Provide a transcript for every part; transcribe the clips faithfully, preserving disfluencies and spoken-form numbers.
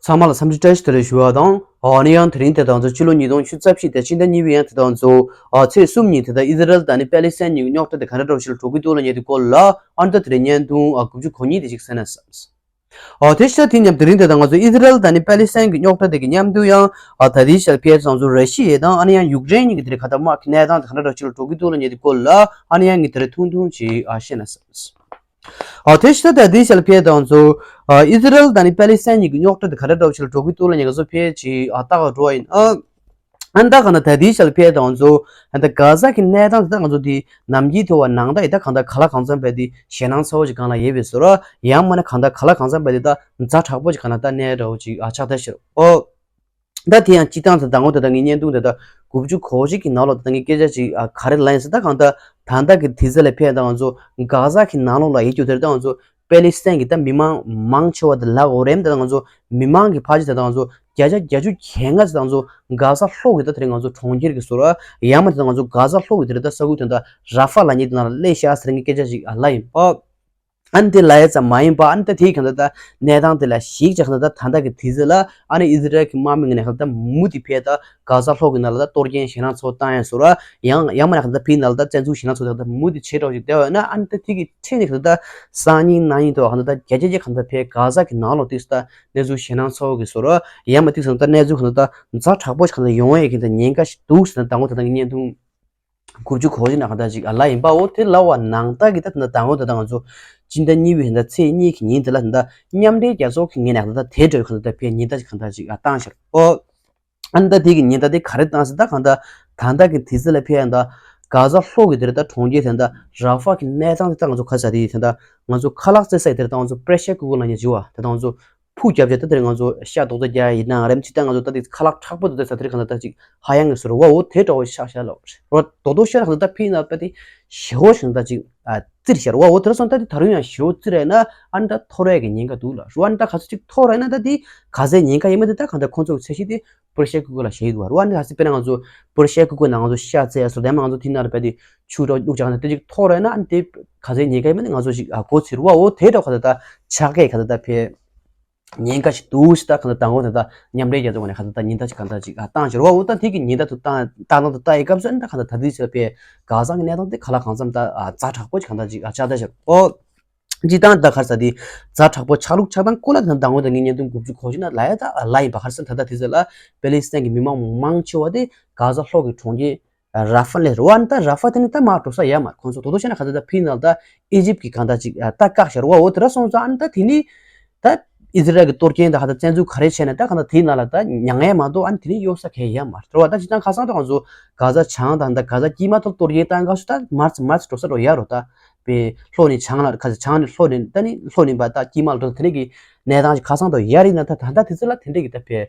ཚང་མ་ལ་འཚམས་འདྲི་བཀྲ་ཤིས་བདེ་ལེགས་ཞུ་བ་དང་། ཨ་ནི་ཡང་དེ་རིང་དེ་དང་ཚོ་ཕྱི་ལོ་ཉིས་སྟོང་ཉི་ཤུ་རྩ་བཞི་དེ་ཕྱི་ཟླ་གཉིས་པའི་ཡང་དེ་དང་ཚོ་ཨ་ཚེས་གསུམ་ཉིན་དེ་དང་ཨི་ཟི་རལ་དང་ནི་པེ་ལི་སི་ཐན་གཉིས་ཀྱི་རྙོག་དྲ་དེ་ག་འདྲ་འདྲ་བོ་ཞིག་ལ་འགྲོ་གི་འདུག་ལབ་མཁན་དེ་སྐོར་ལ་ཨ་ནི་ད་དེ་རིང་བརྙན་ཐུང་ཨ་དགུ་བཅུ་གོ་གཉིས་དེ་ཞིག་གསན་ན་བསམས། ཨ་དེ་ཕྱི་ཟླ་དེ་མཉམ་དེ་རིང་དེ་དང་ང་ཚོ་ཨི་ཟི་རལ་དང་ནི་པེ་ལི་སི་ཐན་གྱི་རྙོག་དྲ་དེ་གི་མཉམ་དུ་ཡང་ཨ་ད་ལྟའི་ཆར་ཕེ་ཙང་ཚོ་ར་ཤི་ཡ་དང་ཨ་ནི་ཡང་ཡུཀ་རེན་གཉིས་ཀྱི་དེ་རིང་ག་ད་དམག་གི་གནས་སྟངས་དེ་ག་འདྲ་འདྲ་བོ་ཞིག་ལ་འགྲོ་གི་འདུག་ལབ་མཁན་དེ་སྐོར་ལ་ཨ་ནི་ཡང་ངས་དེ་རིང་ཐུང་ཐུང་ཅིག་ཨ་བཤད་ན་བསམས། ཨ་དེ་ཕྱི་ཟླ་དང་དེའི་ཤར་ཕེ་དང་ཚོ་ཨ་ཨི་ཟི་རལ་དང་ནི་པེ་ལི་སི་ཐན་གཉིས་ཀྱི་རྙོག་དྲ་དེ་ག་འདྲ་འདྲ་བོ་ཞིག་ལ་འགྲོ་གི་འདུག་ལབ་མཁན་ང་ཚོ་ཕེ་ཅིག་ཨ་ལྟ་ག་འགྲོ་བ་ཡིན། ཨ་ཨ་ནི་ད་ག་ན་ད་དེའི་ཤར་ཕེ་དང་ཚོ་ཨ་ད་གྷ་ཟ་གི་གནས་སྟངས་དེ་ད་ང་ཚོ་དེ་ནམ་རྒྱུན་ཐོ་བ་ནང་ད་ཡི་ད་གང་ལྟར་ག་ལ་གང་འཚམ་པའི་དེ་ཞེད་སྣང་ཚ་བོ་ཞིག་གང་ལ་ཡོད་པའི་བཟོ་འདྲ། ཡང་མིན་ན་གང་ལྟར་ག་ལ་གང་འཚམ་པའི་དེ་ད་ཛ་དྲག་པོ་ཞིག་གང་ལ་ད་གནས་འདྲ་བོ་ཅིག་ཨ་ཆགས་ད་ཤར། ཨོ། ད་དེ་ཡང་སྤྱི་བཏང་དུ་ཟླ་ངོ་དེ་དག་ངའི་བརྙན་ཐུང་དེ་དག་དགུ་བཅུ་གོ་གཅིག་གི་ནང་ལོགས་དེ་དག་ངའི་སྐད་ཆ་ཅིག་ཨ་ག་རེ་ལབ་ཡིན་ཟེར། ད་གང་ལྟར་ད་ལྟ་གི་དུས་ཚོད་ལ་ཕེབས་ད་ང་ཚོ་གྷ་ཟ་གི་ནང་ལོགས་ལ་ཡོད་རྒྱུ་དེར་ད་ང་ཚོ་པེ་ལི་སི་ཐན་གྱི་ད་མི་མང་མང་ཆེ་བ་དེ་ལབ་དགོས་རེད། ད་ང་ཚོ་མི་མང་གི་ཕལ་ཆེར་དེ་ད་ང་ཚོ་བརྒྱ་ཆ་བརྒྱད་ཅུ་གྱ་ལྔ་ཙམ་ད་ང་ཚོ་གྷ་ཟ་ལྷོ་གི་ད་དེ་རིང་ང་ཚོ་གྲོང་ཁྱེར་གྱི་བཟོ་འདྲ། ཡང་མིན་ད་ང་ཚོ་གྷ་ཟ་ལྷོ་གི་དེ་རིང་ད་ས་ཁུལ་དེ་ད་ར་ཧྥ་ལབ་མཁན་དེ་ནང་ལ་སླེབས་ཤག་ཟེར་ངའི་སྐད་ཆ་ཅིག་ཨ་ལབ་ཡིན་པ། ཨ་ནི་དེ་ལ་ཡ་ཙམ་མ་ཡིན་པ། ཨ་ནི་ད་དེའི་གང་ལྟར་ད་གནས་སྟངས་དེ་ལ་གཞིགས་བྱས་གང་ལྟར་ད་ད་ལྟ་གི་དུས་ཚོད་ལ་ཨ་ནི་ཨི་ཟི་རལ་གྱི་དམག་མི་ངོས་ནས་གང་ལྟར་མུ་མཐུད་ཕེ་ད་གྷ་ཟ་ལྷོ་གི་ནང་ལ་ད་གཏོར་སྐྱོན་ཞེད་སྣང་ཚ་བོ་བཏང་ཡ་བཟོ་འདྲ། ཡང་ཡང་མིན་ན་གང་ལྟར་ཕེ་ནང་ལ་ད་བཙན་འཛུལ་ཞེད་སྣང་ཚ་བོ་དེ་གང་ལྟར་མུ་མཐུད་བྱེད་འགྲོ་ཞིག་བསྡད་པ་ཡིན་ན། ཨ་ནི་ད་དེ་གི་ཁྲིད་ནས་གང་ལྟར་ད་སང་ཉིན་གནངས་ཉིན་ཐོག་གང་ལྟར་ད་བརྒྱ་ཆ་བརྒྱ་གང་ལྟར་ཕེ་གྷ་ཟ་གི་ནང་ལོགས་དུས་སུ་ད་གནས་ཚུལ་ཞེད་སྣང་ཚ་བོ་གི་བཟོ་འདྲ། ཡང་མིན་དུས་སུ་ད་གནས་ཚུལ་གང་ལྟར་ད་ཛ་དྲག་པོ་ཞིག་གང་ལྟར་ཡོང་ཡ་གི་ད་ཉེན་ཁ་ཞིག་འདུག་ཟེར་ན་ད་ངོ་ད་ད་གི་བརྙན་ཐུང་དགུ་བཅུ་གོ་གཅིག་ནང་གང་ལྟར་ཅིག་ཨ་ལབ་ཡིན་པའོ། དེ་ལབ་པ་ནང་ལྟར་གྱི་ད་ད་ལྟ་དང་པོ་ད་ལྟ་ང་ཚོ་སྤྱི་ཟླ་གཉིས་པའི་ད་ཚེས་གཉིས་ཀྱི་ཉིན་དེ་ལ་ད་ལྟ་མཉམ་འབྲེལ་རྒྱལ་ཚོགས་ཀྱི་ངོས་ནས་ད་ལྟ་དེ་འདྲ་གང་ལྟར་ཕེ་ཉེན་བརྡ་ཅིག་གང་ལྟར་ཅིག་ཨ་བཏང་ཤར། ཨོ། ཨ་ནི་ད་དེ་གི་ཉེན་བརྡ་དེ་ག་རེ་བཏང་ཟེར། ད་གང་ལྟར་ད་ལྟ་གི་དུས་ཚོད་ལ་ཕེ་ཡང་ད་གྷ་ཟ་ལྷོ་གི་དེར་ད་གྲོང་ཁྱེར་དེ་ད་ར་ཧྥ་གི་གནས་སྟངས་དེ་ད་ང་ཚོ་ཁ་ས་དེ་ད་ང་ཚོ་ཁ་ལག་རྩེ་ས་དེར་ད་ང་ཚོ་པེ་རེ་ཤར་ཀུ་ཀར་ལབ་མཁན་ཅིག་ཡོད་པ། དེ་ད་ང་ཚོ་ཕུ་བརྒྱབ་བྱས་ད་དེར་ང་ཚོ་ཤ་རྡོག་རྡོག་རྒྱག་ཡིན་ན་རེམ་ཅིག་ད་ང་ཚོ་ད་དེ་ཁ་ལག་མཁྲེགས་པོ་འདུག་ད་ས་དེར་གང་ལྟར་ད་ཅིག་ཧ་ཡང་གི་ཟེར་བ་འོ་དེ་འདྲ་བོ་ཤག་ཤག་ལོ། རོ་རྡོག་རྡོག་ཤ་ལག་ད་ཕི་ན་པ་དེ་ཞེ་བོ་ཞིག་ད་ཅིག་ཨ་བཙིར་ཤར་བ་འོ། དེ་སོང་ད་དེ་ད་རུང་ཡང་ཞེ་བོ་བཙིར་ཡ་ན་ཨ་ནི་ད་འཐོར་ཡ་གི་ཉེན་ཁ་འདུག་ལ། རོ་ཨ་ནི་ད་ག་ཚོད་ཅིག་འཐོར་ཡ་ན་ད་དེ་ག་ཚད་ཉེན་ཁ་ཡིན་མ་དེ་ད་གང་ལྟར་ཁོང་ཚོ་གི་ཚད་གཞི་དེ་པེ་རེ་ཤར་ཀུ་ཀར་ལ་བཞག་ཡོད་འདུག་བ། རོ་ཨ་ནི་ད་ག་ཚད་དཔེར་ན་ང་ཚོ་པེ་རེ་ཤར་ཀུ་ཀར་ནང་ང་ཚོ་ཤ་བཙལ་ཡ་སོ་དེ་མ་ང་ཚོ་དེ་ནང་ལ་པ་དེ་ཆུ་འདྲ་བླུགས་བྱ་ག་ན་དེ་ཅིག་འཐོར་ཡ་ན་ཨ་ནི་དེ་ག་ཚད་ཉེན་ཁ་ཡིན་མ་དེ་ང་ཚོ་ཅིག་ཨ་མགོ་ཚོས་ར་བ་འོ། དེ་འདྲ་ག་ད་ད་ཆགས་ཀས་ག་ད་ད་ཕེ། ཉེན་ཁ་ཞིག་འདུག་ཟེར་ད་གང་ལྟར་ད་ལྟ་མཉམ་འབྲེལ་རྒྱལ་ཚོགས་ནས་གང་ལྟར་ད་ཉེན་བརྡ་ཅིག་གང་ལྟར་ཅིག་ཨ་བཏང་ཤར་བ་འོ། ད་དེ་གི་ཉེན་བརྡ་དུ་བཏང་བཏང་སྟངས་དུ་ལྟ་ཡི་སྐབས་སུ་ཨ་ནི་ད་གང་ལྟར་ད་དུས་ཚོད་ལ་ཕེ་གྷ་ཟ་གི་གནས་སྟངས་དེ་ག་ལ་གང་འཚམ་ད་ཨ་ཛ་དྲག་པོ་ཅིག་གང་ལྟར་ཅིག་ཨ་ཆགས་ད་ཤར་འོ། སྤྱི་བཏང་ད་ག་རེ་ཟེར་དེ་ཛ་དྲག་པོ་ཆགས་ལུགས་ཆགས་སྟངས་སྐོར་ལ་ད་ད་གང་ལྟར་ངའི་བརྙན་ཐུང་དགུ་བཅུ་གོ་གཅིག་ནང་ལ་ཡ་ད་ལབ་ཡིན་པ། ག་རེ་ཟེར་ད་ལྟ་དུས་ཚོད་ལ་པེ་ལི་སི་ཐན་གྱི་མི་མང་མང་ཆེ་བ་དེ་གྷ་ཟ་ལྷོ་གི་གྲོང་ཁྱེར་ར་ཧྥ་ལ་རེད་བ། ཨ་ནི་ད་ར་ཧྥ་དེ་ནི་ད་མར་འགྲོ་ས་ཡོད་མ་རེད། ཁོང་ཚོ་དོ་དོ་བྱས་ན་ག་ཚོད་ད་ཕི་ནང་ད་ཨི་ཇིབ་ཀྱི་གང་ལྟར་ཅིག་ད་བཀག་ཤར་བ་འོ། དེ་འདྲ་སོང་ཙང་ཨ་ནི་ད་དེ་ནི་ད་ཨི་ཟི་རལ་གྱི་གཏོར་སྐྱོན་ད་ག་ད་བཙན་འཛུལ་ག་རེ་བྱས་ན་ད་ག་ད་དེའི་ནང་ལ་ད་མྱངས་ཡས་མ་གཏོགས་ཨ་ནི་དེ་ནི་གཡོལ་ས་གང་ཡང་ཡོད་མ་རེད་བ། ད་སྤྱིར་བཏང་ཁ་སང་ད་ང་ཚོ་གྷ་ཟ་བྱང་དང་ད་གྷ་ཟ་དཀྱིལ་མ་ཐོག་གཏོར་སྐྱོན་བཏང་སྐབས་སུ་ད་མར་ཙམ་མར་ཙམ་འགྲོ་ས་འགྲོ་ཡ་རོ། ད་པའི་ལྷོ་ནས་བྱང་ལ་ག་ཟེར་བྱང་ནས་ལྷོ་ནས་ད་ནི་ལྷོ་ནས་པ་ད་དཀྱིལ་མ་ལ་འགྲོ་ས་དེ་འདྲ་གི་གནས་སྟངས་ཅིག་ཁ་སང་ད་ཡོད་རེད་ན། ད་ད་ད་དེ་ཚོ་ལ་དེ་འདྲ་གི་ད་པའི་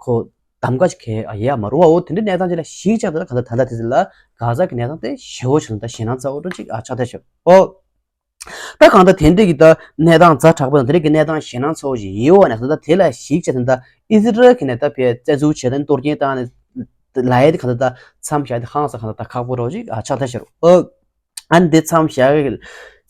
ཁོ་གདམ་ག་ཅིག་གང་ཡང་ཡོད་མ་རེད་བ། འོ་དེ་འདྲའི་གནས་སྟངས་ཅིག་ལ་གཞིགས་བྱས་ད་ལྟ་གང་ལྟར་ད་ལྟ་དེ་ཚོ་ལ་གྷ་ཟ་གི་གནས་སྟངས་དེ་ཞེ་བོ་ཞིག་ད་ཞེད་སྣང་ཚ་བོ་འདྲ་ཅིག་ཨ་ཆགས་བསྡད་ཤག་འོ། ད་གང་ལྟར་དེ་འདྲ་གི་ད་གནས་སྟངས་ཛ་དྲག་པོ་དང་དེ་འདྲ་གི་གནས་སྟངས་ཞེད་སྣང་ཚ་བོ་ཞིག་ཡོད་བ་ནས་ད་ལྟ་དེ་ལ་གཞིགས་བྱས་ད་ལྟ་ཨི་ཟི་རལ་གྱི་ནས་ད་ཕའི་བཙན་འཛུལ་བྱས་ད་གཏོར་སྐྱོན་བཏང་ནས་ལབ་ཡས་དེ་གང་ལྟར་ད་མཚམས་བཞག་དེ་ཧང་སང་གང་ལྟར་ད་ཁག་པོ་འདྲ་ཅིག་ཨ་ཆགས་བསྡད་ཤག་འོ། ཨ་ནི་དེ་མཚམས་བཞག་གི་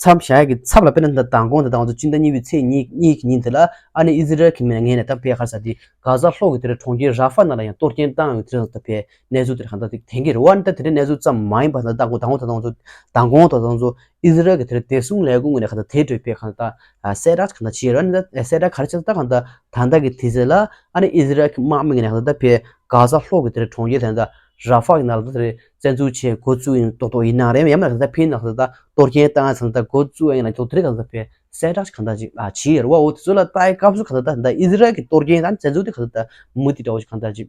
མཚམས་བཞག་གི་ཚབ་ལ་དཔེར་ན་ད་མདང་དགོང་དེ་ད་ང་ཚོ་སྤྱི་ཟླ་གཉིས་པའི་ཚེས་གཉིས་གཉིས་ཀྱི་ཉིན་དེ་ལ་ཨ་ནི་ཨི་ཟི་རལ་གྱི་མི་སྣ་ངོས་ནས་ད་ཕའི་ག་རེ་ཟེར་དེ་གྷ་ཟ་ལྷོ་གི་དེར་གྲོང་ཁྱེར་ར་ཧྥ་ནང་ལ་ཡང་གཏོར་སྐྱོན་བཏང་ཡོད་དེ་ད་ཕའི་གནས་ཚུལ་དེར་གང་ལྟར་དེ་ཐོན་གྱི་རེད་བ། ཨ་ནི་ད་དེ་འདྲའི་གནས་ཚུལ་ཙམ་མ་ཡིན་པ་ད་མདང་དགོང་དང་པོ་ད་ང་ཚོ་མདང་དགོང་དང་ང་ཚོ་ཨི་ཟི་རལ་གྱི་དེར་བདེ་སྲུང་ལས་ཁུངས་ངོས་ནས་གང་ལྟར་དེ་འཕྲོས་པའི་གང་ལྟར་གསལ་བསྒྲགས་གང་ལྟར་བྱས་ཡོད་རེད། ཨ་ནི་ད་གསལ་བསྒྲགས་ག་རེ་བྱས་ད་གང་ལྟར་ད་ལྟ་གི་དུས་ཚོད་ལ་ཨ་ནི་ཨི་ཟི་རལ་གྱི་དམག་མི་ངོས་ནས་གང་ལྟར་ད་ཕའི་གྷ་ཟ་ལྷོ་གི་དེར་གྲོང་ཁྱེར་དེ་ད་ར་ཧྥ་གི་ནང་ལ་ད་དེར་བཙན་འཛུལ་བྱས་འགོ་བཙུགས་ཡིན་མདོག་མདོག་ཡིན་ནའང་རེད། ཡང་མིན་ན་ད་ཕིན་ནང་ད་གཏོར་སྐྱོན་བཏང་ཚང་ད་འགོ་བཙུགས་ཡིན་ན་མདོག་དེ་རིགས་གང་ད་ཕའི་གསལ་བསྒྲགས་ཤིག་གང་ད་ཅིག་ཨ་བྱས་ཡོད་རེད་བ། འོ་དེ་ཚོ་ལ་ལྟ་ཡི་སྐབས་སུ་གང་ད་ད་ད་ཨི་ཟི་རལ་གྱི་གཏོར་སྐྱོན་དང་བཙན་འཛུལ་དེ་གང་ད་ད་མུ་མཐུད་འདྲ་བོ་ཞིག་གང་ད་ཅིག་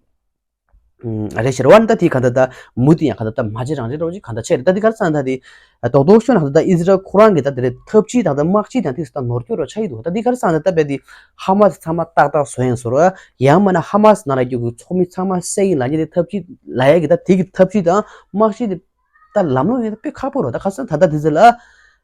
ཨ་རེད་ཤག་རེད་བ། ད་དེ་གང་ད་ད་མུ་མཐུད་ཡང་གང་ད་ད་མ་བྱེད་རང་བྱེད་འདྲ་བོ་ཞིག་གང་ད་བྱས་རེད། ད་དེ་ག་རེ་ཟེར་ན་ད་དེ་རྡོག་རྡོག་ཤོད་ན་གང་ད་ད་ཨི་ཟི་རལ་ཁོ་རང་གི་ད་དེ་རེད་ཐབས་ཇུས་དང་ད་དམག་ཇུས་དང་དེ་ཚོ་ད་ནོར་སྐྱོན་རོ་ཆགས་ཡི་འདུག་ད་དེ་ག་རེ་ཟེར་ན་ད་དཔེ་དེ་ཧ་མ་སི་ཚང་མ་ཏག་ཏག་བཟོ་ཡིན་བཟོ་ར། ཡང་མིན་ན་ཧ་མ་སི་ནང་ལ་རྒྱུག་གི་ཚོགས་མི་ཚང་མ་བསད་ཡིན་ལབ་མཁན་དེ་ཐབས་ཇུས་ལབ་ཡ་གི་ད་དེ་གི་ཐབས་ཇུས་དང་དམག་ཇུས་དེ་ད་ལམ་ལྷོང་ཡོད་ན་དཔེ་ཁག་པོ་རེད། ད་ག་ས་ད་ལྟ་དེ་ཚོ་ལ་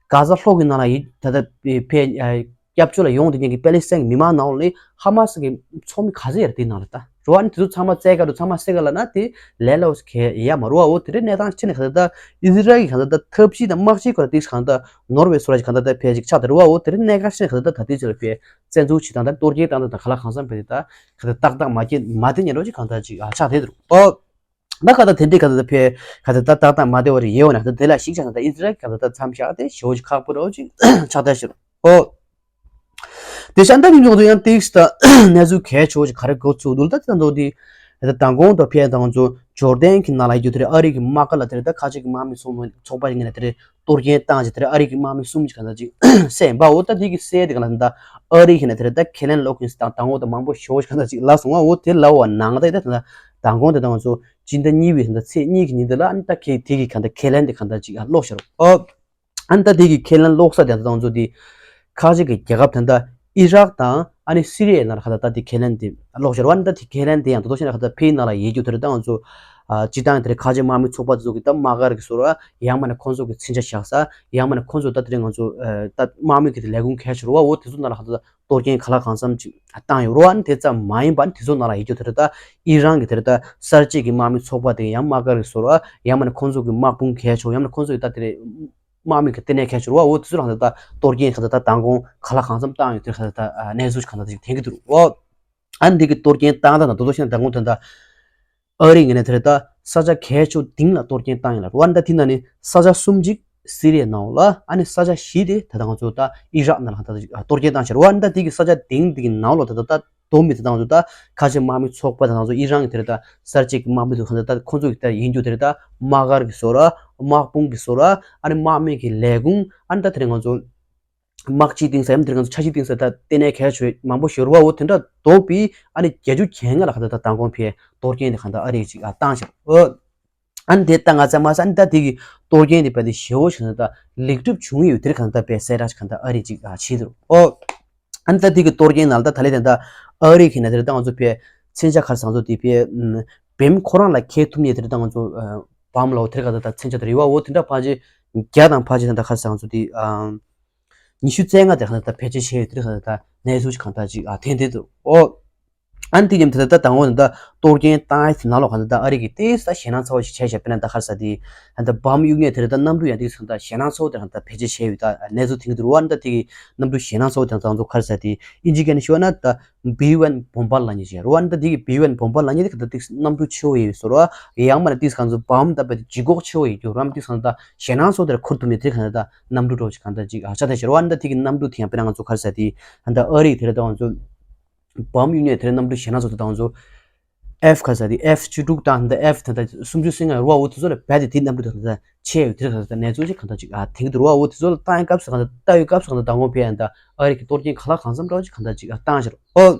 གྷ་ཟ་ལྷོ་གི་ནང་ལ་ཡིན་ད་ལྟ་ཕེ་ སྐྱབས་བཅོལ་ལ་ཡོང་བསྡད་མཁན་གྱི་པེ་ལི་སི་ཐན་གྱི་མི་མང་ནང་ལོགས་ནས་ཧ་མ་སི་གི་ཚོགས་མི་ག་ཚད་ཡོད་རེད་དེའི་ནང་ལ། ད་རེད་བ། ཨ་ནི་དེ་ཚོ་ཚང་མ་བཙལ་ག་འགྲོ། ཚང་མ་བསད་ག་ལབ་ན་དེ་ལས་སླ་བོ་ཞིག་གང་ཡང་ཡོད་མ་རེད་བ། འོ་དེ་འདྲའི་གནས་སྟངས་ཅིག་ནས་ག་ཚོད་ད་ཨི་ཟི་རལ་གྱི་ག་ཚོད་ད་ཐབས་ཤེས་དང་དམག་ཆས་སྐོར་ལ་ཏིག་གང་ད་ནོར་ཝེ་སོགས་ལ་གང་ད་ད་ཕལ་ཆེར་ཆགས་བསྡད་རེད་བ། འོ་དེ་འདྲའི་གནད་འགག་ཅིག་ནས་ག་ཚོད་ད་ད་ལྟའི་ཆར་ལ་ཕལ་བཙན་འཛུལ་བྱེད་སྟངས་དང་གཏོར་སྐྱོན་བཏང་སྟངས་དང་ག་ལ་གང་འཚམ་ཕལ་ཆེར་ད་ག་ཚོད་ཏག་ཏག་མ་སྐྱེ་མ་བསྡད་ཉན་རོགས་ཅིག་གང་ད་ཅིག་ཨ་ཆགས་བསྡད་འདུག་ཨོ། ད་ག་ད་དེ་འདྲའི་ག་ད་ད་ཕལ་ག་ད་ད་ཏག་ཏག་མ་བསྡད་པ་རེད། ཡོད་ན་ད་དེ་ལ་ཞིག་ཆགས་ན་ད་ཨི་ཟི་རལ་ག་ད་ད་མཚམས་བཞག་དེ་ཞེ་པོ་ཅིག་ཁག་པོ་རོགས་ཅིག་ཆགས་བསྡད་ཤག་རོགས་ཨོ། དེ་ཤ་འདྲ་མི་འཇོག་ཏུ་ཡང་ཏིག་ད་གནས་ཚུལ་གལ་ཆེ་བོ་ཞིག་ག་རེ་འགོ་ཚུགས་འདུག་ད་དེ་ཚོ་དེ་ད་མདང་དགོང་དུ་ཕེ་དང་ཚོ་ཇོར་ཌན་གྱི་ནང་ལ་ཡོད་རྒྱུ་དེ་རེད། ཨ་རི་གི་དམག་སྒར་ལ་དེ་རེད། ད་ཁ་ཆེ་གི་དམག་མི་ཚོགས་མི་ཚོགས་པ་ཡིན་ན་དེ་རེད། གཏོར་སྐྱོན་བཏང་ཅིག་དེ་རེད། ཨ་རི་གི་དམག་མི་གསུམ་ཅིག་ག་འདྲ་ཅིག་བསད་པ། འོ་ད་དེ་གི་བསད་དེ་ག་ལ་ད་ཨ་རི་གི་ན་དེ་རེད། ད་ཁས་ལེན་ལོག་གིན་ད་མདང་དགོང་དུ་མང་པོ་ཞེ་བོ་ཞིག་ག་འདྲ་ཅིག་ལབ་སོང་བ། འོ་དེ་ལབ་པ་ནང་ད་ད་ད་མདང་དགོང་དེ་ད་ང་ཚོ་སྤྱི་ཟླ་གཉིས་པའི་ད་ཚེས་གཉིས་ཀྱི་ཉིན་དེ་ལ་ཨ་ནི་ད་ཁེ་དེ་གི་ག་འདྲ་ཁས་ལེན་དེ་ག་འདྲ་ཅིག་ལོག་ཤར་འོ། ཨ་ནི་ད་དེ་གི་ཁས་ལེན་ལོག་ས་དེ་ད་ང་ཚོ་དེ་ཁ་ཆེ་གི་རྒྱལ་ཁབ་དེ་འདྲ་ཨི་རག་དང་ཨ་ནི་སི་རི་ཡའི་ནང་ལ་ག་ད་ད་དེ་ཁས་ལེན་དེ་ལོག་ཤར་བ། ཨ་ནི་ད་དེ་ཁས་ལེན་དེ་ཡང་ད་དོ་ཤེ་ན་ག་ད་ཕེའི་ནང་ལ་ཡོད་རྒྱུ་དེ་རེད། ད་ང་ཚོ་ཨ་སྤྱི་བཏང་དེ་རེད། ཁ་ཆེ་དམག་མི་ཚོགས་པ་དེ་ཚོ་གི་ད་དམག་སྒར་གི་ཟུར་བ་ཡང་མིན་ན་ཁོང་ཚོ་གི་མཚོན་ཆ་བཞག་ས། ཡང་མིན་ན་ཁོང་ཚོ་ད་དེ་རེད། ང་ཚོ་ཨ་ད་དམག་མི་གི་དེ་ལས་ཁུངས་གལ་ཆེ་རུ་བ། འོ་དེ་ཚོ་ནང་ལ་ག་ད་གཏོར་སྐྱོན་ག་ལ་གང་འཚམ་ཅིག་བཏང་ཡོད་རེད་བ། ཨ་ནི་དེ་ཙམ་མ་ཡིན་པ་ཨ་ནི་དེ་ཚོ་ནང་ལ་ཡོད་རྒྱུ་དེ་རེད། ད་ཨི་རན་གི་དེ་རེད། ད་གསར་བརྗེ་གི་དམག་མི་ཚོགས་པ་དེ་ཡང་དམག་སྒར་གི་ཟུར་བ་ཡང་མིན་ན་ཁོང་ཚོ་གི་དམག་དཔུང་གལ་ཆེ་བ་ཡང་མིན་ན་ཁོང་ཚོ་གི་ད་དེ་རེད། དམག་མི་གི་ལྟེ་གནས་གལ་ཆེ་རུ་བ། འོ་དེ་ཚོ་ལ་ད་ལྟ་གཏོར་སྐྱོན་ག་ད་ད་མདང་དགོང་ག་ལ་གང་འཚམ་བཏང་ཡོད་དེ་ག་ད་ད་གནས་ཚུལ་ག་ད་ཅིག་ཐོན་གི་འདུག་རུ་བ། ཨ་ནི་འདི་གི་གཏོར་སྐྱོན་བཏང་ད་ད་དོ་དོ་ཤེ་ན་མདང་དགོང་ད་ད་ཨ་རི་ངོས་ནས་དེ་རེད། ད་ས་ཆ་གལ་ཆེ་བ་སྟེང་ལ་གཏོར་སྐྱོན་བཏང་ཡོད་ལ་རུ་བ། ད་དེ་ན་ནི་ས་ཆ་གསུམ་ཅིག་སི་རི་ཡའི་ནང་ལ་ཨ་ནི་ས་ཆ་བཞི་དེ་ད་ད་ང་ཚོ་ད་ཨི་རག་ནང་ལ་ག་ད་གཏོར་སྐྱོན་བཏང་ཤག་རུ་བ། ཨ་ནི་ད་དེ་གི་ས་ཆ་སྟེང་དེ་གི་ནང་ལོགས་ད་ད་ད། གཏོར་མི་དེ་དང་ཚོ་ད་ཁ་ཆེ་དམག་མི་ཚོགས་པ་དེ་དང་ཚོ་ཨི་རན་གྱི་དེ་རེད། ད་གསར་བརྗེ་གི་དམག་མི་དེ་ཁོ་ཚོ་ད་ཁོ་ཚོ་གི་ད་ཡིན་རྒྱུ་དེ་རེད། ད་དམག་སྒར་གྱི་བཟོ་འདྲ། དམག་དཔུང་གི་བཟོ་འདྲ། ཨ་ནི་དམག་མི་གི་ལས་ཁུངས། ཨ་ནི་ད་དེ་རིང་ང་ཚོ་དམག་སྤྱི་ཏིང་ས་ཡམ་དེ་རིང་ང་ཚོ་ཆ་ཤས་ཏིང་ས་ད་ལྟེ་གནས་གལ་ཆེ་མང་པོ་ཞིག་རུ་བ། འོ་དེ་འདྲ་ལྡོག་པའི་ཨ་ནི་བརྒྱད་ཅུ་གྱ་ལྔ་ལ་ག་ད་ད་མདང་དགོང་ཕེ་གཏོར་སྐྱོན་དེ་ག་ད་ཨ་རི་ཅིག་ཨ་བཏང་ཤག་ཨོ། ཨ་ནི་དེ་ལྟ་ང་ཚང་མ་ས་ཨ་ནི་ད་དེ་གི་གཏོར་སྐྱོན་དེ་བས་དེ་ཞེ་བོ་ཞིག་ན་ད་ལེགས་གྲུབ་བྱུང་ཡོད་དེར་གང་ད་པའི་གསལ་བསྒྲགས་ཤིག་གང་ད་ཨ་རི་ཅིག་ཨ་བྱས་འདུག་ཨོ། ཨ་ནི་ད་དེ་གི་གཏོར་སྐྱོན་ནང་ལ་ད་ད་ལེ་དེ་ད་ཨ་རི་གི་ན་དེར་ད་ང་ཚོ་པའི་མཚོན་ཆ་ཁར་སང་ཚོ་དེ་པའི་བེམ་ཁོ་རང་ལ་ཁེལ་ཐུབ་ནས་དེར་ད་ང་ཚོ་བམ་ལའོ་དེར་ག་ད་ད་མཚོན་ཆ་དེ་རི་བ་འོ་དེ་འདྲ་ཕ་ཆེ་བརྒྱ་དང་ཕ་ཆེ་ད་ད་ཁར་སང་ཚོ་དེ་ཉི་ཤུ་རྩ་ལྔ་དེ་གང་ད་ད་བེད་སྤྱོད་བྱས་ཡོད་དེར་ག་ད་ད་གནས་ཚུལ་ཞིག་གང་ད་ཅིག་ཨ་ཐོན་བསྡད་འདུག་ཨོ། ཨ་ནི་དེ་ཉིན་དེ་ལྟར་ད་དང་པོ་ནི་ད་གཏོར་སྐྱོན་བཏང་ཡས་དེ་ནང་ལོགས་གང་ལྟར་ད་ཨ་རི་གི་ཏེ་ས་ཞེད་སྣང་ཚ་བ་ཞིག་བྱས་ཤག་དཔེར་ན་ད་ཁར་ས་དེ་ད་བམ་གཡུག་མཁན་དེ་རེད། ད་གནམ་གྲུ་ཡང་ཏེ་ས་ད་ཞེད་སྣང་ཚ་བོ་དེ་གང་ལྟར་བེད་སྤྱོད་བྱས་ཡོད། ད་གནས་ཚུལ་དེང་གི་འདུག་རུ་བ། ཨ་ནི་ད་དེ་གི་གནམ་གྲུ་ཞེད་སྣང་ཚ་བོ་དེ་ད་ང་ཚོ་ཁར་ས་དེ་ཨིན་ཇི་སྐད་ནས་ཞུ་བ་ན་ད་བི་ཝན་བོམ་བར་ལབ་མཁན་ཞིག་རུ་བ། ཨ་ནི་ད་དེ་གི་བི་ཝན་བོམ་བར་ལབ་མཁན་དེ་གང་ལྟར་ཏེ་གནམ་གྲུ་ཆེ་བོ་ཡོད་བཟོ་རུ་བ། ཡང་མིན་ན་ཏེ་གང་ཚོ་བམ་ད་བེད་ལྗིད་ཁོག་ཆེ་བོ་ཡོད་རྒྱུ་རུ་བ། ཏེ་གང་ད་ཞེད་སྣང་ཚ་བོ་དེ་འཁུར་ཐུབ་མེད། དེ་གང་ད་གནམ་གྲུ་འདྲ་བོ་ཞིག་གང་ལྟར་ཅིག་ཨ་ཆགས་བསྡད་ཤག་རུ་བ། ཨ་ནི་ད་དེ་གི་གནམ་གྲུ་དེ་ཡང་དཔེར་ན་ང་ཚོ་ཁར་ས་དེ་ད་ཨ་རི་དེ་རེད། ད་ང་ཚོ་བམ་གཡུག་མཁན་དེར་གནམ་གྲུ་ཞེད་སྣང་ཚ་བོ་དེ་ད་ང་ཚོ་ཨེཕ་ཁ་ས་དེ་ཨེཕ་བཅུ་དྲུག་དང་ད་ཨེཕ་ད་ད་སུམ་ཅུ་སོ་ལྔ་རུ་བ། འོ་དེ་ཚོ་ལ་བེད་དེ་དེ་གནམ་གྲུ་དེ་ད་ཆེ་ཡོད། དེ་ག་ད་གནས་ཚུལ་ཅིག་གང་ལྟར་ཅིག་ཨ་ཐེངས་དུ་རུ་བ། འོ་དེ་ཚོ་ལ་བཏང་ཡའི་སྐབས་སུ་གང་ལྟར་ལྟ་ཡའི་སྐབས་སུ་གང་ལྟར་མདང་དགོང་ཕེ་ཡང་ད་ཨ་རི་གི་གཏོར་སྐྱོན་ག་ལ་གང་འཚམ་འདྲ་བོ་ཅིག་གང་ལྟར་ཅིག་ཨ་བཏང་ཤག་རུ་ཨོ།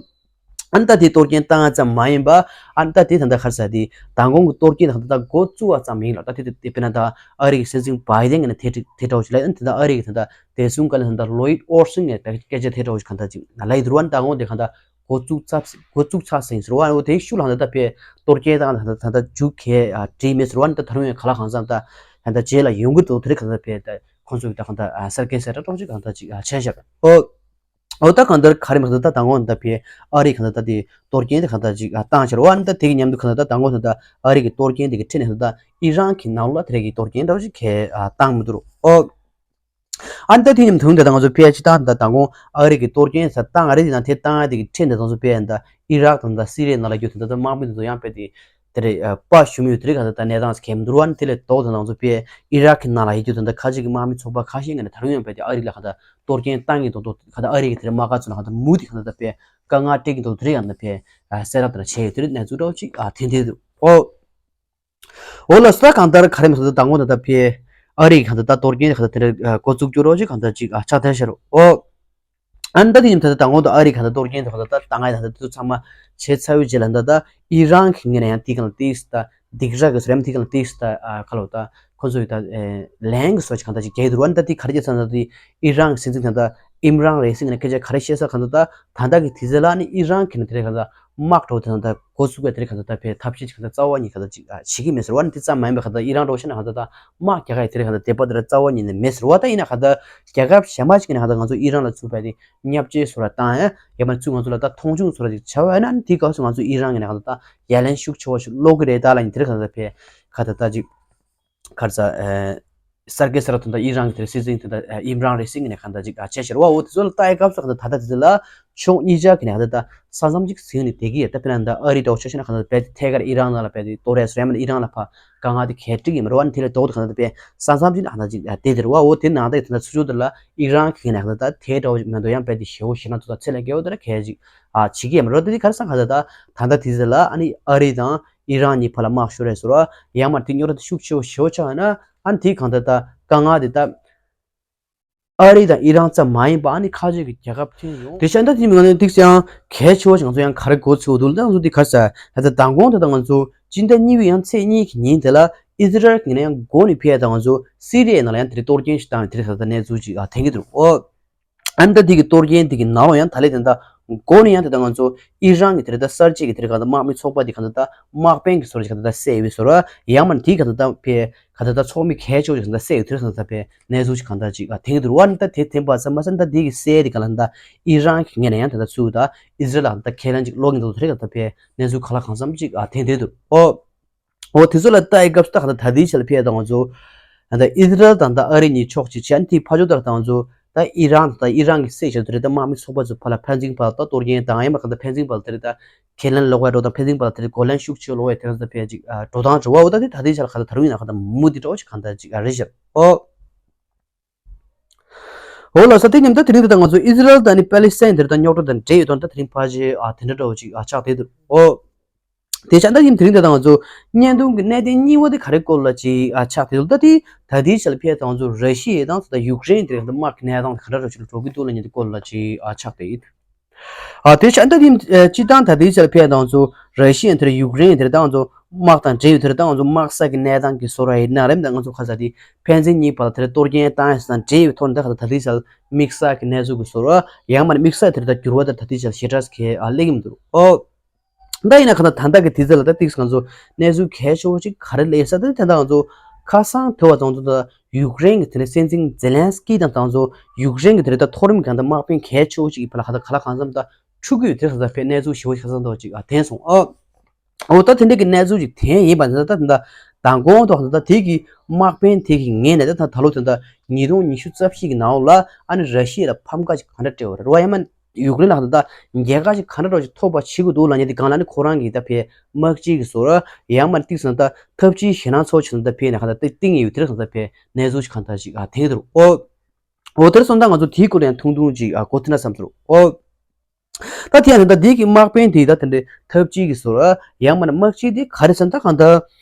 ཨ་ནི་ད་དེ་གཏོར་སྐྱོན་བཏང་ཡ་ཙམ་མ་ཡིན་པ། ཨ་ནི་ད་དེ་ད་ལྟ་ཁར་ས་དེ་མདང་དགོང་གི་གཏོར་སྐྱོན་ད་ལྟ་འགོ་བཙུགས་པ་ཙམ་ཡིན་ལ། ད་དེ་དེ་དཔེར་ན་ད་ཨ་རི་གི་སྲིད་འཛིན་བྷའི་ཌེན་གྱི་ནས་དེ་དེ་འདྲ་བོ་ཅིག་ལ། ཨ་ནི་ད་ལྟ་ཨ་རི་གི་ད་ལྟ་བདེ་སྲུང་བཀའ་བློན་ད་ལྟ་ལོ་ཡིད་ཨོར་སིན་ནས་ད་སྐད་ཆ་དེ་འདྲ་བོ་ཞིག་གང་ལྟར་ཅིག་ལབ་ཡི་འདུག་རུ་བ། ཨ་ནི་མདང་དགོང་དེ་གང་ལྟར་འགོ་བཙུགས་ཚར་འགོ་བཙུགས་ཚར་ཟིན་ཟེར་བ། འོ་དེ་ཤུགས་ལ་ད་ལྟ་ཕེ་གཏོར་སྐྱོན་བཏང་ད་ད་ད་ད་མཇུག་ག་ཨ་བསྒྲིལ་མེད་ཟེར་བ། ཨ་ནི་ད་ད་རུང་ཡང་ག་ལ་གང་འཚམ་ད་ད་ད་རྗེས་ལ་ཡོང་གི་འདུག་དེ་རིང་གང་ལྟར་ཕེ་ད་ཁོང་ཚོ་གི་ད་གང་ལྟར་ཨ་གསར་སྐད་གསལ་བསྒྲགས་འདྲ་བོ་ཅིག་གང་ལྟར་ཅིག་ཨ་བྱས་ཤག་ཨོ། འོ་ད་གང་ལྟར་ག་རེ་མ་ཟད་ད་མདང་དགོང་ད་ཕེ་ཨ་རི་གང་ལྟར་ད་དེ་གཏོར་སྐྱོན་དེ་གང་ལྟར་ཅིག་ཨ་བཏང་ཤག་རུ་བ། ཨ་ནི་ད་དེ་གི་མཉམ་དུ་གང་ལྟར་ད་མདང་དགོང་ད་ད་ཨ་རི་གི་གཏོར་སྐྱོན་དེ་གི་ཁྲིད་ནས་ད་ད་ཨི་རན་གི་ནང་ལ་དེ་རེད་གི་གཏོར་སྐྱོན་འདྲ་བོ་ཅིག་ག་ཨ་བཏང་མི་འདུག་རུ་ཨོ། ཨ་ནི་ད་དེ་ཉིན་དུང་དེ་ད་ང་ཚོ་ཕལ་ཆེར་ད་ད་དང་པོ་ཨ་རི་གི་གཏོར་སྐྱོན་ས་བཏང་ཨ་རི་དེ་ན་དེ་བཏང་ཨ་དེ་གི་ཁྲིད་འདི་ད་ང་ཚོ་ཕལ་ད་ཨི་རག་དང་ད་སི་རི་ཡའི་ནང་ལ་རྒྱུ་དེ་ད་ད་དམག་མི་དེ་ཚོ་ཡང་ཕལ་དེ་དེ་རེད་ཨ་དཔའ་ཞུམ་ཡོད་དེ་རེད། ག་ད་ད་གནས་སྟངས་སུ་གེམ་འདུར་བ་ནི་དེ་ལས་ལྡོག་ད་ང་ཚོ་ཕལ་ཨི་རག་གི་ནང་ལ་ཡོད་རྒྱུ་དེ་ད་ཁ་ཅིག་གི་དམག་མི་ཚོགས་པ་ཁ་ཤས་ངོས་ནས་ད་རུང་ཡང་ཕལ་དེ་ཨ་རི་ལ་ག་ད་གཏོར་སྐྱོན་བཏང་གི་འདུག་འདུག་ག་ད་ཨ་རི་གི་དེ་རེད་དམག་སྒར་ཚོ་ལ་ག་ད་མུ་དེ་ག་ད་ད་ཕལ་དཀའ་ངལ་སྤྲད་ཀྱི་འདུག་དེ་རེད། ཡང་ན་ཕལ་ཨ་གསལ་བསྒྲགས་དེ་འདྲ་བྱས་ཡོད་དེ་རེད། གནས་ཚུལ་འདྲ་བོ་ཅིག་ཨ་ཐོན་བསྡད་འདུག་ཨོ། འོ་ལགས་སོ། ད་གང་ལྟར་ག་རེ་མ་ཟད་ད་དང་པོ་ད་ལྟ་ཕེ་ཨ་རི་གང་ལྟར་ད་གཏོར་སྐྱོན་གང་ལྟར་དེ་འདྲ་འགོ་བཙུགས་རྒྱུ་རོགས་ཅིག་གང་ལྟར་ཅིག་ཨ་ཆགས་ཐལ་ཤག་རུ་ཨོ། ཨ་ནི་ད་དེ་ཉིན་ད་ལྟ་དང་པོ་ད་ཨ་རི་གང་ལྟར་གཏོར་སྐྱོན་ད་གང་ལྟར་ད་ད་ང་ཡི་ད་ལྟ་དེ་ཚོ་ཚང་མ་བྱས་ཚར་བའི་རྗེས་ལ་ད་ལྟ་ཨི་རན་གི་ངོས་ནས་ཡང་དེ་གང་ལ་ཏིག་ད་སྡིགས་ར་གི་སོ་རེམ་དེ་གང་ལ་ཏིག་ད་ཨ་ག་ལོ་ད་ཁོ་ཚོ་ཡི་ད་ལན་གི་སོ་ཅིག་གང་ལྟར་ཅིག་རྒྱག་གི་འདུག་རུ་བ། ཨ་ནི་ད་དེ་ག་རེ་བྱས་ཚར་ད་དེ་ཨི་རན་གི་སྲིད་འཛིན་གང་ལྟར་ཨིམ་རན་རེ་སི་ངོས་ནས་སྐད་ཆ་ག་རེ་བཤད་ས་གང་ལྟར་ད་ད་ལྟ་གི་དུས་ཚོད་ལ་ནི་ཨི་རན་གི་ནས་དེ་རེད་གང་ལྟར་དམག་འགྲོ་དེ་གང་ལྟར། འགོ་ཚུགས་པའི་དེ་རིང་གང་ལྟར་ད་ཕའི་ཐབས་ཤེས་གང་ལྟར་རྩ་བ་ཉིད་གང་ལྟར་ཅིག་ཨ་བྱེད་ཀྱི་མེད་ཟེར་བ་ནི་དེ་ཙམ་མ་ཡིན་པའི་གང་ལྟར་ཨི་རན་འདྲ་བོ་བཤད་ན་གང་ལྟར་ད་དམག་རྒྱག་ག་ཡི་དེ་རིང་གང་ལྟར་དད་པ་དེ་ར་རྩ་བ་ཉིད་ནས་མེད་ཟེར་བ། ད་ཡིན་ན་གང་ལྟར་རྒྱལ་ཁབ་གཞན་པ་ཅིག་གི་ནས་གང་ལྟར་ང་ཚོ་ཨི་རན་ལ་ཚུར་ཕའི་དེ་བརྙས་བཅོས་བཟོ་འདྲ་བཏང་ཡ་ཡང་མ་ཚུར་ང་ཚོ་ལ་ད་མཐོང་ཆུང་བཟོ་འདྲ་ཅིག་བྱ་བ་ཡིན་ན་ནི་དེའི་སྐབས་སུ་ང་ཚོ་ཨི་རན་གི་ནས་གང་ལྟར་ད་ཡ་ལན་ཤུགས་ཆེ་བ་ཞིག་སློག་གི་རེད། ད་ལ་ཡིན་དེ་རིང་གང་ལྟར་ཕའི་གང་ལྟར་ད་ཅིག་ག་རེ་ཟ། ཨེ། གསར་སྐལ་གསར་དུ་ད་ཨི་རན་གྱི་དེར་སྲིད་འཛིན་དེ་ད་ཨིམ་རན་རེ་སིང་གི་ནས་གང་ལྟར་ཅིག་ཨ་བྱས་ཤར་བ། འོ་དེ་ཚོ་ལ་ལྟ་ཡི་སྐབས་སུ་གང་ལྟར་ད་ལྟ་དེ་ཚོ་ལ་ཕྱོགས་གཉིས་ཆ་གི་ནས་གང་ལྟར་ད་ས་མཚམས་ཅིག་ཟིན་ནས་བསྡད་ཀྱི་ཡོད། ད་དཔེར་ན་ད་ཨ་རི་འདྲ་བོ་ཆ་བཞག་ན་གང་ལྟར་དཔེ་ཐད་ཀར་ཨི་རན་ནང་ལ་དཔེ་དེ་གཏོར་ཡ་སོ་ཡང་མིན་ན་ཨི་རན་ལ་ཕ་དཀའ་ངལ་དེ་གས་འགྲིག་གི་མ་རེད་བ། ནི་དེ་ལས་ལྡོག་ཏུ་གང་ལྟར་དཔེ་ས་མཚམས་ཅིག་ནས་གང་ལྟར་ཅིག་བསྡད་དེ་རེད་བ། འོ་དེ་ནང་ད་ཡི་དེ་ད་ཚུར་ཕྱོགས་དེ་ལ་ཨི་རན་གི་ནས་གང་ལྟར་ད་དེ་འདྲ་བོ་ཅིག་མེད་དོ་ཡང་དཔེ་དེ་ཞེ་བོ་ཞེ་ན་ཚོ་ད་ཚད་ལས་བརྒལ་བ་དེ་ལ་གས་ཅིག་ཨ་བྱེད་ཀྱི་ཡོད་མ་རེད་བ། དེ་དེ་ག་རེ་ས་གང་ལྟར་ད་ད་ལྟ་དེ་ཚོ་ལ་ཨ་ནི་ཨ་རི་དང་ཨི་རན་གཉིས་བར་ལ་དམག་ཤོར་རེད་ཟེར་བ། ཡང་མ་དེ་རྙོག་དྲ་དེ་ཤུགས་ཆེ་བོ་ཞེ་བོ་ཆགས་ན་ཨ་ནི་དེའི་གང་ལྟར་ད་དཀའ་ངལ་དེ་ད་ཨ་རི་དང་ཨི་རན་ཙམ་མ་ཡིན་པ་ཨ་ནི་ཁ་ཆེ་གི་རྒྱལ་ཁབ་ཐོན་ཡོང་། དེ་བྱས་ད་དེ་མི་ང་ཚོ་ཏིག་ཙམ་ཡང་གལ་ཆེ་བོ་ཞིག་ང་ཚོ་ཡང་ག་རེ་གོ་ཚུལ་འདུག་ད་ང་ཚོ་དེ་ག་རེ་ཟ་ད་ད་མདང་དགོང་དེ་ད་ང་ཚོ་སྤྱི་ཟླ་གཉིས་པའི་ཡང་ཚེས་གཉིས་ཀྱི་ཉིན་དེ་ལ་ཨི་ཟི་རལ་གྱི་ནས་ཡང་འགོ་ནས་ཕེབས་ད་ང་ཚོ་སི་རི་ཡའི་ནང་ལ་ཡང་དེ་རིང་གཏོར་སྐྱོན་ཞིག་བཏང་བའི་དེ་རིང་ག་ད་གནས་ཚུལ་ཅིག་ཨ་ཐོན་གྱི་འདུག་ཨོ། ཨ་ནི་ད་འདི་གི་གཏོར་སྐྱོན་འདི་གི་ནང་ལོགས་ཡང་ད་ལས་དེ་འདྲ་འགོ་ནས་ཡང་དེ་འདྲ་ང་ཚོ་ཨི་རན་གྱི་དེ་འདྲ་གསར་བརྗེ་གི་དེ་འདྲ་གང་ལྟར་དམག་མི་ཚོགས་པ་འདི་གང་ལྟར་དམག་དཔོན་གྱི་སོར་གྱི་གང་ལྟར་བསད་ཡོད་པའི་སོར། ཡང་མ་འདི་གང་ལྟར་ཕེ་གང་ལྟར་ཚོགས་མི་གལ་ཆེ་བ་ཅིག་གང་ལྟར་བསད་ཡོད་དེ་གང་ལྟར་ཕེ་གནས་ཚུལ་ཅིག་གང་ལྟར་ཅིག་ཐེངས་དུ་རུ་བ་ནི་ད་དེ་ཐེངས་པ་ཙམ་མ་ཟད་ད་འདི་གི་བསད་དེ་གང་ལྟར་ཨི་རན་གྱི་ངོས་ནས་ཡང་དེ་འདྲ་ཚུལ་ད་ཨི་ཟི་རལ་ལ་གང་ལྟར་ཁས་ལེན་ཅིག་ལོག་གི་འདུག་དེ་གང་ལྟར་ཕེ་གནས་ཚུལ་ག་ལ་གང་འཚམ་ཅིག་ཐེངས་དེ་འདུག་ཨོ། འོ་དེ་ཚོ་ལ་ལྟ་ཡི་སྐབས་སུ་ད་ག་ད་ད་ལྟའི་ཆ་ལ་ཕེབས་དང་ང་ཚོ་ད་ཨི་ཟི་རལ་དང་ད་ཨ་རི་གཉིས་ཕྱོགས་གཅིག་བྱས་ཨ་ནི་དེའི་ཕ་ཕྱོགས་དར་དང་ང་ཚོ་ད་ཨི་རན་ད་ཨི་རན་གྱི་སྲས་ཞབས་དེ་རེད། ད་དམག་མི་ཚོགས་པ་ཚོ་ཕར་ལ་ཕན་ཚུན་བར་ད་གཏོར་སྐྱོན་དང་ཡང་མ་ག་ད་ཕན་ཚུན་བར་དེ་རེད། ད་ཁས་ལེན་ལོག་པའི་འགྲོ་དང་ཕན་ཚུན་བར་དེ་རེད་གོ་ལན་ཤུགས་ཆེ་ལོག་པའི་དེ་རེད། ད་ཕལ་ཅིག་འགྲོ་སྟངས་འགྲོ་བ་འོ་ད་དེ་ད་ལྟའི་ཆ་ལ་ག་ད་ད་རུང་ཡིན་ན་ག་ད་མུ་མཐུད་འགྲོ་ཅིག་ག་ད་ཅིག་རེད་ཤག་ཨོ། འོ་ལགས་སོ། དེ་མཉམ་དུ་དེ་རིང་དུ་ད་ང་ཚོ་ཨི་ཟི་རལ་དང་ནི་པ་ལི་སི་ཐན་དེར་ད་རྙོག་དྲ་དང་འབྲེལ་ཡོད་དོན་དག་དེ་རིང་ཕལ་ཆེར་ཨ་དེ་འདྲ་འདྲ་བོ་ཅིག་ཨ་ཆགས་བསྡད་འདུག་འོ། དེ་ཆ་ད་ཡིན་དེ་རིང་དུ་ད་ང་ཚོ་བརྙན་ཐུང་གི་གནད་དོན་གཉིས་པ་དེ་ག་རེ་སྐོར་ལ་ཅིག་ཨ་ཆགས་བསྡད་འདུག་ད་དེ་ད་དེའི་ཆ་ལ་ཕེབས་ད་ང་ཚོ་ར་ཤི་ཡ་དང་ད་ཡུཀ་རེན་དེ་རིང་ད་དམག་གི་གནས་སྟངས་དེ་ག་འདྲ་འདྲ་བོ་ཅིག་ལ་འགྲོ་གི་འདུག་ལ་ཉིན་དེ་སྐོར་ལ་ཅིག་ཨ་ཆགས་བསྡད་ཡོད། ཨ་དེ་ཆ་ད་དེ་སྤྱི་བཏང་ད་དེའི་ཆ་ལ་ཕེབས་ད་ང་ཚོ་ར་ཤི་ཡ་དེར་ཡུཀ་རེན་དེར་ད་ང་ཚོ་དམག་དང་འབྲེལ་ཡོད་དེར་ད་ང་ཚོ་དམག་ས་གི་གནས་སྟངས་ཀྱི་བཟོ་འདྲ་ཡིན་ན་རེད། ད་ང་ཚོ་ཁ་ས་དེ་ཕན་ཚུན་གཉིས་བར་ལ་དེར་གཏོར་སྐྱོན་བཏང་ཡ་དང་འབྲེལ་ཡོད་ཐོག་ནས་ད་ག་ད་དེའི་ཆ་ལ་དམིགས་བསལ་གྱི་གནས་ཚུལ་གྱི་བཟོ་འདྲ་ཡང་མ་ནི་དམིགས་བསལ་དེར་ད་འགྱུར་བ་དེ་ད་དེའི་ཆ་ལ་ཞེ་དྲག་གི་ཨ་སླེབས་ཀྱི་མི་འདུག་ཨོ། ད་ཡིན་ན་གང་ལྟར་ད་ལྟ་གི་དུས་ཚོད་ལ་ད་ཏིག་ཙམ་ང་ཚོ་གནས་ཚུལ་གལ་ཆེ་བོ་ཅིག་ག་རེ་སླེབས་ས་ད་དེ་ད་ང་ཚོ་ཁ་སང་ཐོས་པ་ཙམ་ཚོ་ད་ཡུཀ་རེན་གྱི་དེ་ནས་སྲིད་འཛིན་ཛེ་ལན་སི་ཀི་དང་ད་ང་ཚོ་ཡུཀ་རེན་གྱི་དེ་རེད་ད་མཐོ་རིམ་གང་ལྟར་དམག་དཔོན་གལ་ཆེ་བོ་ཅིག་གི་བར་ལ་ག་ད་ག་ལ་གང་འཚམ་ད་ཕྲུ་གུ་དེ་ད་ད་ཕེ་གནས་ཚུལ་ཞེ་བོ་ཞིག་ཁ་སང་ཐོས་ཅིག་ཨ་ཐོན་སོང་ཨ། འོ་ད་དེ་འདྲ་གི་གནས་ཚུལ་ཅིག་ཐོན་ཡིན་པ་ད་ད་ད་མདང་དགོང་ཐོག་ད་ད་དེ་གི་དམག་དཔོན་དེ་གི་ངོས་ནས་ད་ད་ད་ལོ་དེ་ད་ཉིས་སྟོང་ཉི་ཤུ་རྩ་བཞི་གི་ནང་ལ་ཨ་ནི་ར་ཤི་ཡ་ལ་ཕམ་ཁ་ཅིག་ག་འདྲ་སྤྲད་པ་རེད་རོ་ཡ་མ། ཡུཀ་རེན་ལ་ད་ལྟ་རྒྱལ་ཁ་ཞིག་ག་འདྲ་འདྲ་ཞིག་ཐོབ་པ་བྱེད་དགོས་འདུག་ལབ་མཁན་དེ་སྒང་ལ་ནི་ཁོ་རང་གི་ད་ཕའི་དམག་སྤྱི་གི་ཟུར་ཡང་མ་ཏིག་ཙམ་ད་ཐབས་ཇུས་ཞེད་སྣང་ཚོར་བྱུང་ད་ཕའི་ནས་ག་ད་ཏིག་ཏིང་ཡོད་དེར་གང་ད་ཕའི་གནས་ཚུལ་ཞིག་གང་ད་ཞིག་ཨ་ཐེངས་དུ་ཨོ། ཨོ་དེར་སོང་ད་ང་ཚོ་དེའི་སྐོར་ཡང་ཐུང་ཐུང་ཅིག་ཨ་གོ་ཐུབ་ན་བསམ་ཚུལ་ཨོ། ད་དེ་ཡང་ད་འདི་གི་དམག་དཔོན་དེ་ད་དེ་འདྲའི་ཐབས་ཇུས་ཀྱི་ཟུར་ཡང་མ་ན་དམག་སྤྱི་དེ་ག་རེ་ཟེར་ན་ད་གང་ད།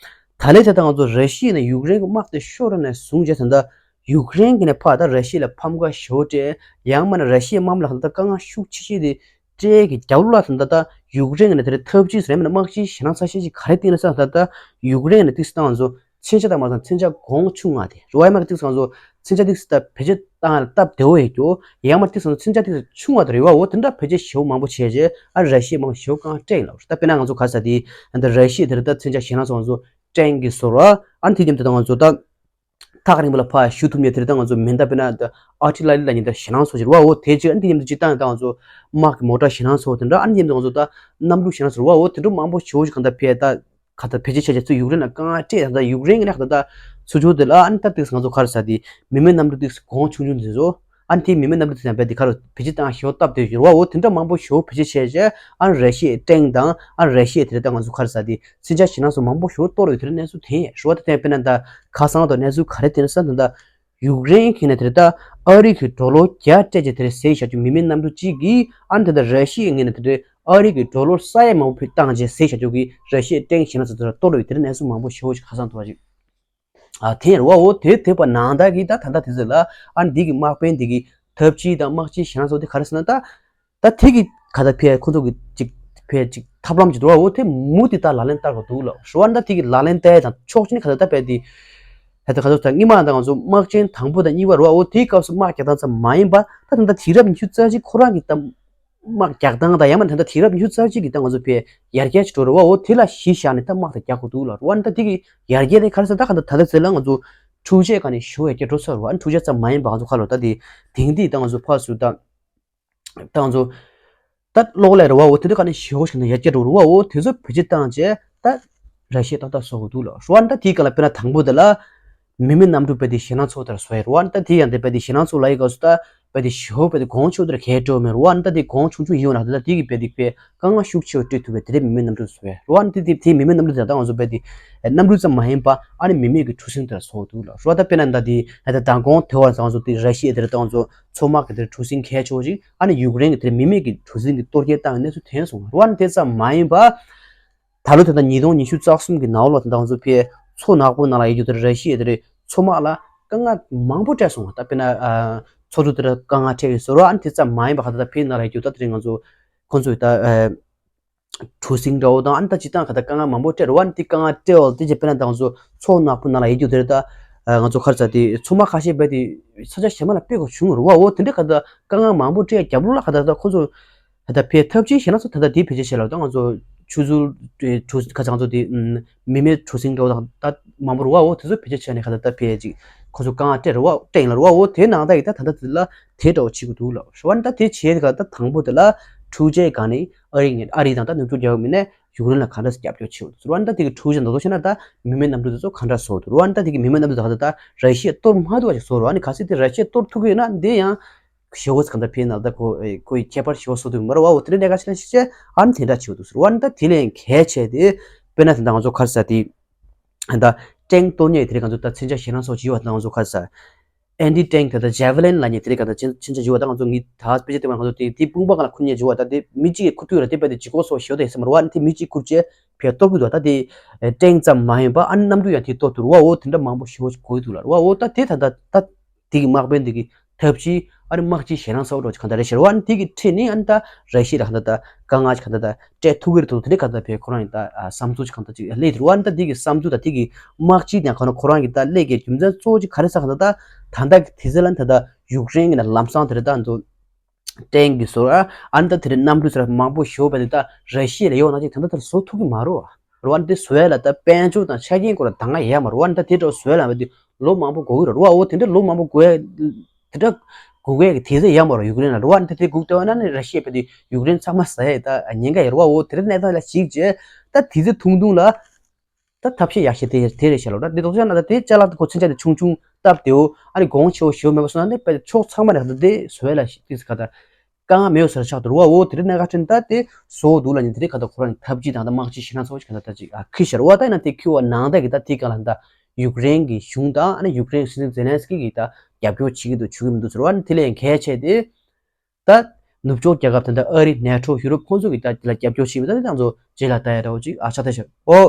ད་ལས་ད་ལྟ་ང་ཚོ་ར་ཤི་ཡ་ནས་ཡུཀ་རེན་གྱི་དམག་དེ་ཤོར་ནས་བཟུང་བྱས་ད་ལྟ་ཡུཀ་རེན་གྱི་ནས་ཕར་ད་ར་ཤི་ཡ་ལ་ཕམ་ཁ་ཞེ་པོ་སྤྲད་ཡང་མ་ན་ར་ཤི་ཡའི་དམག་མི་ལ་ད་ལྟ་དཀའ་ངལ་ཤུགས་ཆེ་ཆེ་དེ་སྤྲད་ཀྱི་རྒྱབ་ལོགས་ལ་ད་ལྟ་ད་ཡུཀ་རེན་གྱི་ནས་དེ་འདྲའི་ཐབས་ཇུས་ཟེར་ཡང་མ་ན་དམག་སྤྱིའི་ཞེད་སྣང་ཚ་ཤས་ཤིག་ག་རེ་བསྟན་ན་ཟེར་ན་ད་ལྟ་ཡུཀ་རེན་གྱི་ནས་ཏིག་ཙམ་ད་ང་ཚོ་མཚོན་ཆ་དང་མ་ཚང་མཚོན་ཆ་གོང་ཆུང་ང་དེ་རུ་ཝའི་མ་གི་ཏིག་ཙམ་ང་ཚོ་མཚོན་ཆ་ཏིག་ཙམ་ད་བེད་སྤྱོད་བཏང་ཡ་ལ་སྟབས་བདེ་བོ་ཡོད་རྒྱུ་ཡང་མ་ཏིག་ཙམ་ང་ཚོ་མཚོན་ཆ་ཏིག་ཙམ་ཆུང་བ་དེ་རེད་བ། འོ་དེ་འདྲ་བེད་སྤྱོད་ཞེ་པོ་མང་པོ་བྱས་རྗེས་ཨ་ར་ཤི་ཡའི་དམག་ཞེ་པོ་གང་སྤྲད་ཡིན་ལབ་རེད། ད་དཔེར་ན་ང་ཚོ་ག་རེ་ཟེར་དེ་ཨ་ད་ར་ཤི་ཡ་དེ་རེད་ད་མཚོན་ཆ་ཞེད་སྣང་ཚོ་ང་ཚོ་སྤྲད་ཀྱི་བཟོ་འདྲ་ཨ་ནི་དེ་མཉམ་དུ་ད་ང་ཚོ་ད། ཐག་རིང་པོ་ལ་ཕར་ཞུ་ཐུབ་མཁན་དེ་རེད་ད་ང་ཚོ་མེ་མདའ་དཔེར་ན་ཨར་ཊི་ལ་རི་ལབ་མཁན་ད་ཞེད་སྣང་ཚོ་ཅིག་རེད་བ། འོ་དེ་ཅིག་ཨ་ནི་དེ་མཉམ་དུ་ཅིག་བཏང་ཡོད་ད་ང་ཚོ་དམག་གི་མོ་ཊ་ཞེད་སྣང་ཚོ་དེ་འདྲ་ཨ་ནི་མཉམ་དུ་ང་ཚོ་ད་གནམ་གྲུ་ཞེད་སྣང་ཚོ་རེད་བ། འོ་དེ་འདྲ་མང་པོ་ཞེ་པོ་ཅིག་གང་ལྟར་ཕེ་ད་ག་ད་བེད་སྤྱོད་བྱས་རྗེས་ཚུར་ཡུཀ་རེན་ལ་གང་སྤྲད་ད་ཡུཀ་རེན་གྱི་ནས་ག་ད་ཚུར་ཕྱོགས་དེ་ལ་ཨ་ནི་ད་ཏིག་ཙམ་ང་ཚོ་ག་རེ་ཟེར་དེ་མི་མེད་གནམ་གྲུ་ཏིག་ཙམ་གོང་ཆུང་ཆུང་དེ་ཚོ་ཨ་ནི་དེ་མི་མེད་གནམ་གྲུ་དེ་ཚོ་ཡང་དཔེ་དེ་ག་རེ་བེད་སྤྱོད་བཏང་ཞེ་པོ་སྟབས་བདེ་ཞིག་རེད་བ། འོ་དེ་འདྲ་མང་པོ་ཞེ་པོ་བེད་སྤྱོད་བྱས་རྗེས་ཨ་ནི་ར་ཤི་ཡའི་ཊེང་དང་ཨ་ནི་ར་ཤི་ཡའི་དེ་རེད་ད་ང་ཚོ་ག་རེ་ཟེར་དེ། མཚོན་ཆ་ཞེད་སྣང་སོགས་མང་པོ་ཞིག་གཏོར་ཡོད་དེ་རིང་གནས་ཚུལ་ཐོན་ཡོད་རེད་བ། ད་དེ་དཔེར་ན་ད་ཁ་སང་དང་གནས་ཚུལ་ག་རེ་དེ་རིང་ས་དེ་ད་ཡུཀ་རེན་གྱི་ནས་དེ་རིང་ད་ཨ་རི་གི་ཌོ་ལར་བརྒྱ་སྤྲད་རྗེས་དེ་རིང་ཟས་བཞག་རྒྱུ་མི་མེད་གནམ་གྲུ་གཅིག་གིས་ཨ་ནི་དེ་ད་ར་ཤི་ཡའི་ངོས་ནས་དེ་རིང་ཨ་རི་གི་ཌོ་ལར་ས་ཡ་མང་པོ་ཕུད་བཏང་རྗེས་ཟས་བཞག་རྒྱུ་གི་ར་ཤི་ཡའི་ཊེང་ཞེད་སྣང་སོགས་དེ་ད་གཏོར་ཡོད་དེ་རིང་གནས་ཚུལ་མང་པོ་ཞེ་པོ་ཞིག་ཁ་སང་ཐོན་པ་ཞིག་ཨ་ཐོན་ཡོད་རེད་བ། འོ་དེ་ཐོས་པ་ནང་ལྟར་གྱི་ད་ད་ལྟ་དེ་ཚོ་ལ་ཨ་ནི་འདི་གི་དམག་དཔོན་འདི་གི་ཐབས་ཇུས་དང་དམག་སྤྱིའི་ཞེད་སྣང་སོགས་དེ་ག་རེ་ཟེར་ན་ད། ད་དེ་གི་ག་ད་ཕེ་ཁོ་ཚོ་གི་ཅིག་ཕེ་ཅིག་ཐབས་ལམ་ཅིག་འདུག་བ། འོ་དེ་མུ་དེ་ད་ལག་ལེན་བསྟར་དགོས་འདུག་ལ། ཧྲུ་ཝན་ད་དེ་གི་ལག་ལེན་བསྟར་དང་ཕྱོགས་གཅིག་ནས་ག་ད་ད་ཕེ་དེ་ད་ད་ག་ཚོད་ད་སྔོན་མ་ད་ང་ཚོ་དམག་ཆེན་དང་པོ་དང་གཉིས་པ་རུ་བ། འོ་དེའི་སྐབས་སུ་དམག་རྒྱག་སྟངས་ཙམ་མ་ཡིན་པ་ད་ད་ད་དུས་རབས་ཉི་ཤུ་རྩ་གཅིག་ཁོ་རང་གི་ད་ དམག་རྒྱག་སྟངས་དང་ཡང་མིན་ད་ལྟ་དུས་རབས་ཉི་ཤུ་རྩ་གཅིག་གི་ད་ང་ཚོ་བས་ཡར་རྒྱས་ཅིག་འགྲོ་རེད་བ། འོ་དེ་ལ་གཞི་བཞག་ནས་ད་དམག་དེ་རྒྱག་དགོས་འདུག་ལ་རེད་བ། ད་དེ་གི་ཡར་རྒྱས་དེ་ག་རེ་ཟེར་ད་ག་ད་ད་ལྟ་ཚེ་ལ་ང་ཚོ་འཕྲུལ་ཆས་ག་ནས་ཞེ་པོ་ཡར་རྒྱས་འགྲོ་ཚར་རེད་བ། ཨ་ནི་འཕྲུལ་ཆས་ཙམ་མ་ཡིན་པ་ང་ཚོ་ཁ་ལོ་ད་དེ་དེང་དུས་ད་ང་ཚོ་ཕར་ཚུར་ད་ད་ང་ཚོ་ད་གློག་ཀླད་རེད་བ། འོ་དེ་འདྲ་ག་ནས་ཞེ་པོ་ཞིག་ནས་ཡར་རྒྱས་འགྲོ་རེད་བ། འོ་དེ་ཚོ་བེད་སྤྱོད་བཏང་བྱས་ད་ར་ཤི་ཡ་ཏག་ཏག་བཟོ་དགོས་འདུག་ལ་རེད་བ། ད་དེའི་སྐབས་ལ་དཔེར་ན་དང་པོ་དེ་ལ་མི་མེད་གནམ་གྲུ་དཔེ་དེ་ཞེད་སྣང་ཚ་པོ་དེ་འདྲ་བཟོ་ཡ་རེད་བ། ད་དེ་ཡང་དེ་དཔེ་དེ་ཞེད་སྣང་ཚ་པོ་ལབ་ཡི་སྐབས་སུ་ད་དཔེ་དེ་ཞེ་པོ་དཔེ་དེ་གོང་ཆེ་པོ་དེ་འདྲ་གས་སྤྲོད་མེད་རེད་བ། ད་དེ་གོང་ཆུང་ཆུང་ཡིན་ཡོད་ན་ད་དེ་གི་དཔེ་དེ་དཔེ་དཀའ་ངལ་ཤུགས་ཆེ་བ་སྤྲོད་ཐུབ་པའི་དེ་འདྲའི་མི་མེད་གནམ་གྲུ་བཟོ་ཡ་རེད་བ། ད་དེ་དེ་མི་མེད་གནམ་གྲུ་དེ་ད་ང་ཚོ་དཔེ་དེ་གནམ་གྲུ་ཙམ་མ་ཡིན་པ་ཨ་ནི་མི་མེད་ཀྱི་གྲུ་གཟིངས་དེ་འདྲ་བཟོ་འདུག་ལ་རེད་བ། ད་དཔེར་ན་ད་དེ་ད་མདང་དགོང་དེ་བར་ང་ཚོ་དེ་ར་ཤི་ཡ་དེ་འདྲ་ད་ང་ཚོ་མཚོ་དམག་གི་དེ་འདྲ་གྲུ་གཟིངས་གས་ཆེ་བོ་ཞིག་ཨ་ནི་ཡུཀ་རེན་གྱི་དེར་མི་མེད་ཀྱི་གྲུ་གཟིངས་ཀྱི་གཏོར་སྐྱོན་བཏང་བའི་གནས་ཚུལ་ཐོན་སོང་བ་རེད་བ། ཨ་ནི་དེ་ཙམ་མ་ཡིན་པ། ད་ལོ་དེ་ལྟར་ཉིས་སྟོང་ཉི་ཤུ་རྩ་གསུམ་གྱི་ནང་ལོགས་དེ་ང་ཚོ་ཕའི་མཚོ་ནག་པོ་ནང་ལ་ཡོད་རྒྱུ་དེར་ར་ཤི་ཡ་དེ་རེད་མཚོ་དམག་ལ་དཀའ་ངལ་མང་པོ་སྤྲད་སོང་བ། ད་དཔེར་ན་ཨ་མཚོ་གྲུ་དེར་དཀའ་ངལ་འཕྲད་ཀྱི་བཟོ་རོགས་ཨ་ནི་དེ་ཙམ་མ་ཡིན་པ་ག་ད་ད་ཕའི་ནང་ལ་ཡོད་རྒྱུ་ད་དེ་རེད་ང་ཚོ་ཁོང་ཚོས་ད་ཨ། གྲུ་གཟིངས་འདྲ་བོ་དང་ཨ་ནི་ད་སྤྱིར་བཏང་ག་ད་དཀའ་ངལ་མང་པོ་སྤྲད་རེད་བ། ཨ་ནི་དེ་དཀའ་ངལ་སྤྲད་འོག་དེ་རྗེས་དཔེར་ན་ད་ང་ཚོ་མཚོ་ནག་པོ་ནང་ལ་ཡོད་རྒྱུ་དེ་རེད་ད། ང་ཚོ་ག་རེ་ཟེར་དེ་མཚོ་དམག་ཁ་ཤས་རྦད་དེ་ས་ཆ་གཞན་པ་ལ་སྤོས་དགོས་བྱུང་རེད་བ། འོ་དེ་འདྲ་ག་ད་དཀའ་ངལ་མང་པོ་སྤྲད་རྒྱབ་ལོགས་ལ་ག་ད་ད་ཁོ་ཚོ་ག་ད་ཕའི་ཐབས་ཇུས་གཞན་ལ་སོགས་ད་ད་དེ་བེད་སྤྱོད་བྱས་ལ་ད་ང་ཚོ་ཆུ་ཚུར་གྲུ་ག་ཚང་ཚོ་དེ་མི་མེད་གྲུ་གཟིངས་འདྲ་བོ་དང་ད་མང་པོ་རེད་བ། འོ་དེ་ཚོ་བེད་སྤྱོད་བྱས་ནས་ག་ད་ད་ཕའི་ཅིག་ཁོ་ཚོ་དཀའ་ངལ་སྤྲད་རེད་བ་སྤྲད་ཡིན་ལ་རེད་བ། འོ་དེ་ནང་ད་ཡིན་ད་ད་ད་དེ་ལ་དེ་འདྲ་བོ་བྱེད་དགོས་འདུག་ལ་རེད་བ། ད་དེ་བྱས་ག་ད་དང་པོ་དེ་ལ་འཕྲུལ་ཆས་ག་ནས་ཨ་རི་ངས་ཨ་རི་དང་ད་ནུབ་ཕྱོགས་རྒྱལ་ཁབ་མི་ནས་ཡུཀ་རེན་ལ་ག་འདྲ་སེ་རྒྱབ་སྐྱོར་བྱེད་འོ་རུ་ཨ་ནི་ད་དེ་གི་འཕྲུལ་ཆས་ད་དོ་བྱས་ན་ད་མི་མེད་གནམ་གྲུ་དེ་ཚོ་ག་འདྲ་བཟོ་འདུག་རུ་ཨ་ནི་ད་དེ་གི་མི་མེད་གནམ་གྲུ་དེ་ག་ད་ད་ར་ཤི་ཡས་གཏོར་མ་ཐུབ་པ་ཞིག་བཟོ་རུ་ཨ་ནི་གལ་སྲིད་དེ་ར་ཤི་ཡས་གཏོར་ཐུབ་ཀྱི་ཡོད་ན་འདི་ཡང་ཞེ་བོ་ཚ་ག་འདྲ་ཕན་ན་ད་ཁོ་ཁོ་ཡི་ཁྱད་པར་ཞེ་བོ་བཟོ་ཐུབ་ཀྱི་མ་རེད་བ། འོ་དེ་འདྲ་ག་ཆེ་ན་ཤི་ཆེ་ཨ་ནི་དེ་འདྲ་བྱེད་འོ་འདུག་རུ་ཨ་ནི་ད་དེ་ལས་གལ་ཆེ་དེ་དཔེར་ན་དེ་ད་ང་ཚོ་ག་རེ་ཟེར་དེ་ད་ཊེང་གཏོར་མཁན་དེ་རིགས་ང་ཚོ་ད་མཚོན་ཆ་ཞེད་སྣང་སོགས་ཀྱི་ཡོད་པ་ད་ང་ཚོ་ག་རེ་ཟེར། ཨེན་ཊི་ཊེང་དེ་དང་ཇེ་ཝི་ལིན་ལབ་མཁན་དེ་རིགས་ག་ད་མཚོན་མཚོན་ཆ་ཡོད་པ་ད་ང་ཚོ་ངི་ད་དཔེ་ཆ་དེ་བ་ང་ཚོ་དེ་དེ་དཔུང་པ་གང་ལ་འཁུར་མཁན་ཡོད་པ་ད་དེ་མི་གཅིག་གིས་འཁུར་ཐུབ་ཡོད་ར། དེ་དཔེ་དེ་ལྗིད་ཁོག་སོགས་ཞེ་པོ་དེ་ཡོད་ས་མ་རེད་བ། ཨ་ནི་དེ་མི་གཅིག་འཁུར་བྱས་ཕར་གཏོར་གི་འདུག་ད་དེ་ཊེང་ཙམ་མ་ཡིན་པ་ཨ་ནི་གནམ་གྲུ་ཡང་དེ་གཏོར་ཐུབ་རེད་བ། འོ་དེ་འདྲ་མང་པོ་ཞེ་པོ་ཞིག་དགོས་ཀྱི་འདུག་ལ་རེད་བ། འོ་ད་དེ་ད་ད་ད་དེ་གི་དམག་དཔོན་དེ་གི་ཐབས་ཇུས་ཨ་ནི་དམག་སྤྱིའི་ཞེད་སྣང་ཚ་པོ་འདྲ་བོ་ཅིག་གང་ལྟར་རེད་ཤག་རེད་བ། ཨ་ནི་དེ་གི་ཁྲིད་ནས་ཨ་ནི་ད་ར་ཤི་ཡ་ལ་གང་ལྟར་ད་དཀའ་ངལ་ཅིག་གང་ལྟར་ད་སྤྲད་ཐུབ་ཀྱི་རེད་འདུག་དེ་འདྲའི་གང་ལྟར་བས་ཁོ་རང་ཡིན་ད་ཨ་བསམ་ཚུལ་ཅིག་གང་ལྟར་ཅིག་སླེབས་འདུག་ཨ་ནི་ད་དེ་གི་བསམ་ཚུལ་དང་དེ་གི་དམག་སྤྱི་དང་གང་ལྟར་ཁོ་རང་གི་ད་སླེབས་ཀྱི་རྒྱུ་མཚན་གཙོ་བོ་ཅིག་ག་རེ་ཟེར་གང་ལྟར་ད་ད་ལྟ་གི་དུས་ཚོད་ལ་ད་ད་ཡུཀ་རེན་གྱི་ན་ལམ་སང་དེ་རེད་ད་འདུག་ཊེང་གི་བཟོ་ར་ཨ་ནི་ད་དེ་རེད་གནམ་གྲུ་ཟེར་མང་པོ་ཞེ་པོ་བས་དེ་ད་ར་ཤི་ཡ་ལ་ཡོད་ན་ཅིག་ད་ལྟ་དེར་བཟོ་ཐུབ་ཀྱི་མ་རེད་བ། རེད་བ། འདི་བཟོ་ཡ་ལ་ད་དཔལ་འབྱོར་དང་ཆ་རྐྱེན་སྐོར་ལ་ད་ང་ཡ་མ་རེད་བ། འདི་ད་དེ་འདྲ་བཟོ་ཡ་ལ་འདི་ལོ་མང་པོ་འགོར་གི་རེད་བ། འོ་དེ་འདྲ་ལོ་མང་པོ་འགོར་ཡ་དེ་འདྲ་འགོར་གི་ཡ་གི་དུས་ཚོད་ཡ་མ་རེད་ཡུཀ་རེན་ལ་རེད་བ། འདི་ད་དེ་སྒུག་བསྡད་པ་ན་ནི་ར་ཤི་ཡ་བས་དེ་ཡུཀ་རེན་ཚང་མ་ཟ་ཡ་ད་ཉེན་ཁ་ཡོད་རེད་བ། འོ་དེ་འདྲ་གནས་སྟངས་ལ་གཞིགས་བྱས་ད་དུས་ཚོད་ཐུང་ཐུང་ལ་ད་ཐབས་ཤེས་ཡག་ཤོས་དེ་དེ་རེད་ཤག་ལ། ད་འདི་ལྡོག་ཆ་ན་ད་དེ་ཅ་ལག་ད་ཁོ་མཚོན་ཆ་དེ་ཆུང་ཆུང་སྟབས་བདེ་བོ་ཨ་ནི་གོང་ཆེ་བོ་ཞེ་པོ་མེད་པ་སོང་ན་ནི་དཔེ་ཕྱོགས་ཚང་མ་ནས་ད་དེ་བཟོ་ཡ་ལ་ཤི་དུས་ཀ་ད། དཀའ་ངལ་མེད་ཟེར་ཆགས་འདུག་རེད་བ། འོ་དེ་རིང་གནད་འགག་ཆེན་ད་དེ་བཟོ་འདུག་ལ་ནི་དེ་རིང་ག་ད་ཁོ་རང་གི་ཐབས་ཇུས་དང་ད་དམག་སྤྱི་ཞེད་སྣང་ཚ་པོ་ཞིག་ག་ད་ད་ཅིག་ཨ་ཁི་ཤར་བ་ད་ཡིན་ན་དེ་ཁི་བ་ནང་ད་གི་ད་དེ་ག་ལ་ད་ཡུཀ་རེན་གི་གཞུང་དང་ཨ་ནི་ཡུཀ་རེན་སྲིད་འཛིན་ཛེ་ལན་སི་ཀི་གི་ད་རྒྱབ་སྐྱོར་བྱེད་ཀྱི་འདུག་བྱེད་ཀྱི་མི་འདུག་ཟེར་བ་ནི་དེ་ལས་གལ་ཆེ་དེ་ད་ནུབ་ཕྱོགས་རྒྱལ་ཁབ་ད་ད་ཨ་རི་ནེ་ཊོ་ཡུ་རོབ་ཁོང་ཚོ་གི་ད་དེ་ལ་རྒྱབ་སྐྱོར་བྱེད་མི་ད་དེ་ད་ཚོ་རྗེས་ལ་ད་ཡ་འདྲ་བོ་ཅིག་ཨ་ཆགས་ད་ཤར་འོ།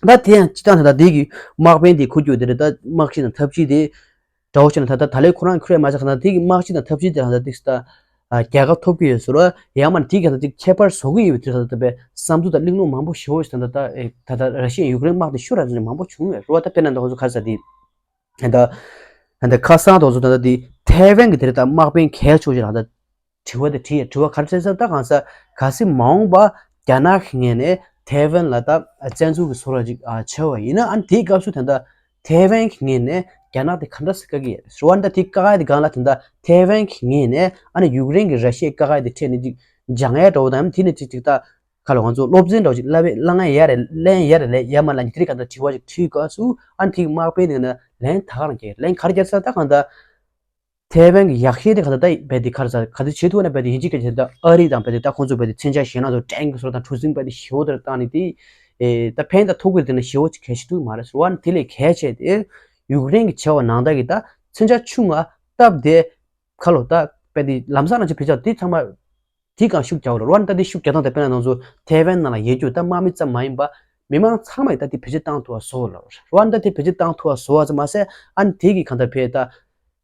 ད་དེ་ཡང་སྤྱི་བཏང་ད་ལྟ་དེ་གི་དམག་དཔོན་དེ་འཁུར་རྒྱུ་དེ་རེད། ད་དམག་སྤྱི་དང་ཐབས་ཇུས་དེ་འདྲ་བོ་བྱས་ན་ད་ལྟ་ད་ལོའི་ཁོ་རང་འཁུར་ཡ་མ་ཆགས་ན་དེ་གི་དམག་སྤྱི་དང་ཐབས་ཇུས་དེ་ད་ལྟ་ཏིག་ད་རྒྱལ་ཁ་ཐོབ་ཀྱི་ཡོད་ཟེར་བ་ཡང་མ་དེ་གི་ད་ལྟ་ཁྱད་པར་བཟོ་གི་ཡོད་པའི་དུས་ད་ལྟ་བའི་བསམ་ཚུལ་དང་གླེང་སློང་མང་པོ་ཞེ་པོ་ཞིག་ད་ལྟ་ད་ད་ལྟ་ར་ཤི་ཡ་ཡུཀ་རེན་དམག་དེ་ཤུ་ར་ཅན་མང་པོ་བྱུང་ཡོད་རེད་བ། ད་དཔེར་ན་ད་ང་ཚོ་ག་རེ་ཟེར་དེ་ད་ད་ད་ཁ་སང་ད་ང་ཚོ་ད་ལྟ་དེ་ཐའེ་ཝན་གི་དེ་རེད་ད་དམག་དཔོན་གལ་ཆེ་བོ་ཞིག་ད་ལྟ་དྲི་བ་དེ་དྲིས་ཡ། དྲི་བ་ག་རེ་དྲིས་ཟེར་ན་ད་གང་ཟེར་གལ་སྲིད་མ་འོངས་པ་རྒྱ་ནག་གི་ངོས་ནས་ཐའེ་ཝན་ལ་ད་བཙན་འཛུལ་གྱི་བཟོ་འདྲ་ཅིག་ཨ་བྱས་པ་ཡིན་ན་ཨ་ནི་དེའི་སྐབས་སུ་ད་ལྟ་ཐའེ་ཝན་གྱི་ངོས་ནས་རྒྱ་ནག་དེ་ག་འདྲ་སེ་བཀག་གི་ཡོད་རེད་བ། ད་དེ་བཀག་ཡ་དེ་སྒང་ལ་ད་ལྟ་ཐའེ་ཝན་གྱི་ངོས་ནས་ཨ་ནི་ཡུཀ་རེན་གྱི་ར་ཤི་ཡའི་བཀག་ཡ་དེ་འཕྲད་ནས་ཅིག་སྦྱང་ཡ་འདྲ་བོ་དང་ཨ་ནི་དེ་ནས་ཅིག་ཅིག་ད་ཁ་ལ་ང་ཚོ་སློབ་ཚན་འདྲ་བོ་ཅིག་བསླབ་པའི་བསླབ་ཡ་ཡ་རེད་ལན་ཡ་རེད་ལན་ཡ་མ་ལན་གྱི་དེ་རིགས་ག་འདྲ་དྲི་བ་ཅིག་དྲིས་སྐབས་སུ་ཨ་ནི་དེ་གི་དམག་དཔོན་དེ་ནས་ལན་ད་ག་རང་རྒྱག་ལན་ག་རེ་རྒྱག་ཟེར་ད་གང་ལྟར། ཐའེ་ཝན་གྱི་ཡག་ཤོས་དེ་ག་ད་ད་རྦད་དེ་ག་རེ་ཟ་ག་དེ་བྱེད་ཐུབ་ན་རྦད་དེ་ཡིན་གཅིག་ག་བྱེད་ད་ཨ་རི་དང་རྦད་དེ་ད་ཁོང་ཚོ་རྦད་དེ་མཚོན་ཆ་ཞེད་སྣང་ཚོ་ཊེང་གི་བཟོ་དང་གྲུ་གཟིངས་རྦད་དེ་ཞེ་པོ་དེར་བཏང་ནས་དེ་ཨེ་ད་ཕན་ད་ཐོགས་ཀྱི་རེད་དེ་ན་ཞེ་པོ་ཅིག་གལ་ཆེ་ཐུག་མ་རེད་ཟེར་བ་ནི་དེ་ལས་གལ་ཆེ་དེ་ཡུཀ་རེན་གྱི་བྱ་བ་ནང་ད་གི་ད་མཚོན་ཆ་ཆུང་ང་སྟབས་བདེ་ཁ་ལོ་ད་རྦད་དེ་ལམ་སང་ནང་ཆ་བེད་སྤྱོད་དེ་ཚང་མ་དེ་གང་ཤུགས་རྒྱག་རོགས་རོ་ཨ་ནི་ད་དེ་ཤུགས་རྒྱག་སྟངས་དེ་དཔེར་ན་ང་ཚོ་ཐའེ་ཝན་ནང་ལ་ཡོད་རྒྱུ་ད་དམག་མི་ཙམ་མ་ཡིན་པ་མི་མང་ཚང་མ་ཡིས་ད་དེ་བེད་སྤྱོད་བཏང་ཐུབ་པ་བཟོ་རོགས་རོ་ཨ་ནི་ད་དེ་བེད་སྤྱོད་བཏང་ཐུབ་པ་བཟོ་བ་ཙམ་མ་ཟད་ཨ་ནི་དེ་གི་གང་ལྟར་ཕེ་ད།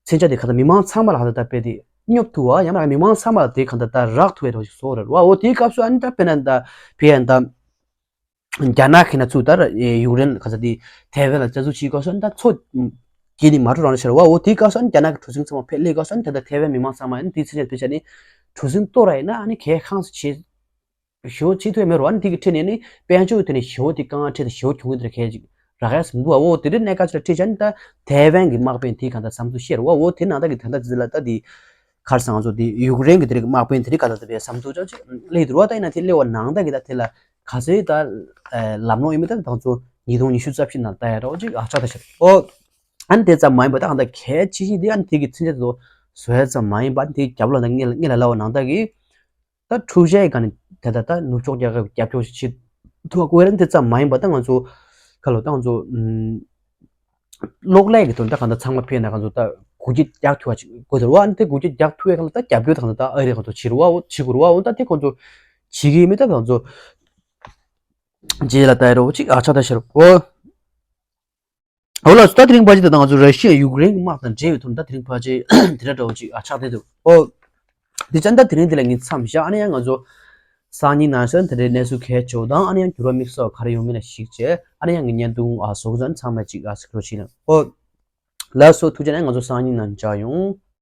མཚོན་ཆ་དེ་གང་ལྟར་མི་མང་ཚང་མ་ལ་གང་ལྟར་ད་དཔེ་དེ་སྙོབ་ཐུབ་པ་ཡང་ན་མི་མང་ཚང་མ་ལ་དེ་གང་ལྟར་ད་རག་ཐུབ་པའི་རོགས་ཞིག་བཟོ་རེད་བ། འོ་དེའི་སྐབས་སུ་ཨ་ནི་ད་དཔེར་ན་ད་ཕེ་ཡང་ད་རྒྱ་ནག་གི་ན་ཚུགས་ད་ཡུཀ་རེན་ག་ས་དེ་ཐའེ་ཝན་ལ་བཙན་འཛུལ་བྱེད་སྐབས་སུ་ཨ་ནི་ད་མཚོ་རྒྱུད་ནི་མ་འགྲོ་རང་ཤར་བ། འོ་དེའི་སྐབས་སུ་ཨ་ནི་རྒྱ་ནག་གི་གྲུ་གཟིངས་ཚང་མ་ཕེ་སླེབས་སྐབས་སུ་ཨ་ནི་ད་ད་ཐའེ་ཝན་མི་མང་ཚང་མ་ཨ་ནི་དེའི་མཚོན་ཆ་དཔེ་ཆ་ནི་ གྲུ་གཟིངས་གཏོར་ར་ཡིན་ན་ཨ་ནི་གས་ཁང་སུ་བྱེད། ཞི་བ་བྱེད་ཐུབ་ཡ་མེད་རོ། ཨ་ནི་དེ་གི་ཁྲིད་ནས་ནི་དཔལ་འབྱོར་དེ་ནི་ཞི་བ་དེ་དཀའ་ངལ་འཕྲད་དེ་ཞི་བ་གྱོང་གི་དེར་གས་ཅིག་རག་ཡ་སུ་འདུག་ཨ། འོ་དེ་རིང་གནད་འགག་ཅིག་ལ་ཁྲིད་བྱ་ནི་ད་ཐའེ་ཝན་གྱི་དམག་དཔོན་དེ་གང་ལྟར་བསམ་ཚུལ་བཤད་རོ། འོ་དེ་ནང་ལྟ་གི་ད་ལྟ་ཅི་ལ་ད་དེ་གར་སང་ཚོ་དེ་ཡུཀ་རེན་གྱི་དེ་རིགས་དམག་དཔོན་དེ་རིགས་ག་ལ་ད་པའི་བསམ་ཚུལ་ཅག་ཅིག་སླེབས་འདུག་རོ། ད་ཡིན་ན་དེ་སླེབས་པ་ནང་ལྟ་གི་ད་དེ་ལ་ག་ཚོད་ད་ལམ་ལྷོང་ཡོད་མེད་ད་ད་ཚོ་ཉིས་སྟོང་ཉི་ཤུ་རྩ་བཞི་ནང་ལྟ་ཡ་རོ་ཅིག་ཨ་ཆག་ད་ཤར་འོ། ཨ་ནི་དེ་ཙམ་མ་ཡིན་པ་ད་གང་ལྟར་གལ་ཆེ་ཤོས་དེ་ཨ་ནི་དེ་གི་མཚོན་ཆ་དེ་ཚོ་བཟོ་ཡ་ཙམ་མ་ཡིན་པ་དེ་རྒྱབ་ལ་ད་ངེད་ལ་ངེད་ལ་ལབ་པ་ནང་ལྟ་གི་ད་འཁྲུག་ཆ་ཡི་སྒང་ནས་དེ་ལྟ་ད་ནུབ་ཕྱོགས་རྒྱལ་ཁབ་རྒྱབ་སྐྱོར་ཞིག་བྱེད་ཐུབ་པ་དགོས་རན། དེ་ཙམ་མ་ཡིན་པ་ད་ང་ཚོ་ཁ་ལོ་ད་ང་ཚོ་ཨུམ་གློག་ཀླད་ཀྱི་དོན་དག་གང་ལྟར་ཚང་མ་ཕན་ན་ང་ཚོ་ད་སྒུལ་སྐྱོད་རྒྱག་ཐུབ་པ་ཅིག་དགོས་འདུག་རོ། ཨ་ནི་དེ་སྒུལ་སྐྱོད་རྒྱག་ཐུབ་པའི་སྒང་ལ་ད་རྒྱབ་སྐྱོར་དང་ད་ཨ་རི་ཁོང་ཚོ་བྱེད་རོ། འོ་ད་དེ་ཁོང་ཚོ་བྱེད་ཀྱི་ཡོད་མེད་ད་ང་ཚོ་རྗེས་ལ་ལྟ་ཡ་རོ་ཅིག་ཨ་ཆག་ད་ཤར་འོ། འོ་ལགས་སོ། ད་དེ་རིང་ཕལ་ཆེར་ད་ང་ཚོ་ར་ཤི་ཡ་ཡུཀ་རེན་གྱི་དམག་དང་འབྲེལ་བའི་ཐོག་ནས་ད་དེ་རིང་ཕལ་ཆེར་དེ་འདྲ་འདྲ་བོ་ཅིག་ཨ་ཆགས་བསྡད་འདུག་ཨོ། དེ་ཙང་ད་དེ་རིང་འདི་ལ་ངས་མཚམས་བཞག་ཨ་ནི་ཡང་ང་ཚོ་སང་ཉིན་ནང་ཚན་དེ་འདྲའི་གནས་ཚུལ་གལ་ཆེ་བ་དང་ཨ་ནི་ཡང་འགྱུར་བ་དམིགས་བསལ་ག་རེ་ཡོང་མིན་ལ་གཞིགས་བྱས་ཨ་ནི་ཡང་ངའི་བརྙན་ཐུང་ཨ་བཟོ་གི་ཙང་ཚང་མས་ཅིག་ཨ་གཟིགས་རོགས་བྱེད་ལ། ཨོ། ལགས་སོ། ཐུགས་རྗེ་ཆེ། ང་ཚོ་སང་ཉིན་ནང་མཇལ་ཡོང་།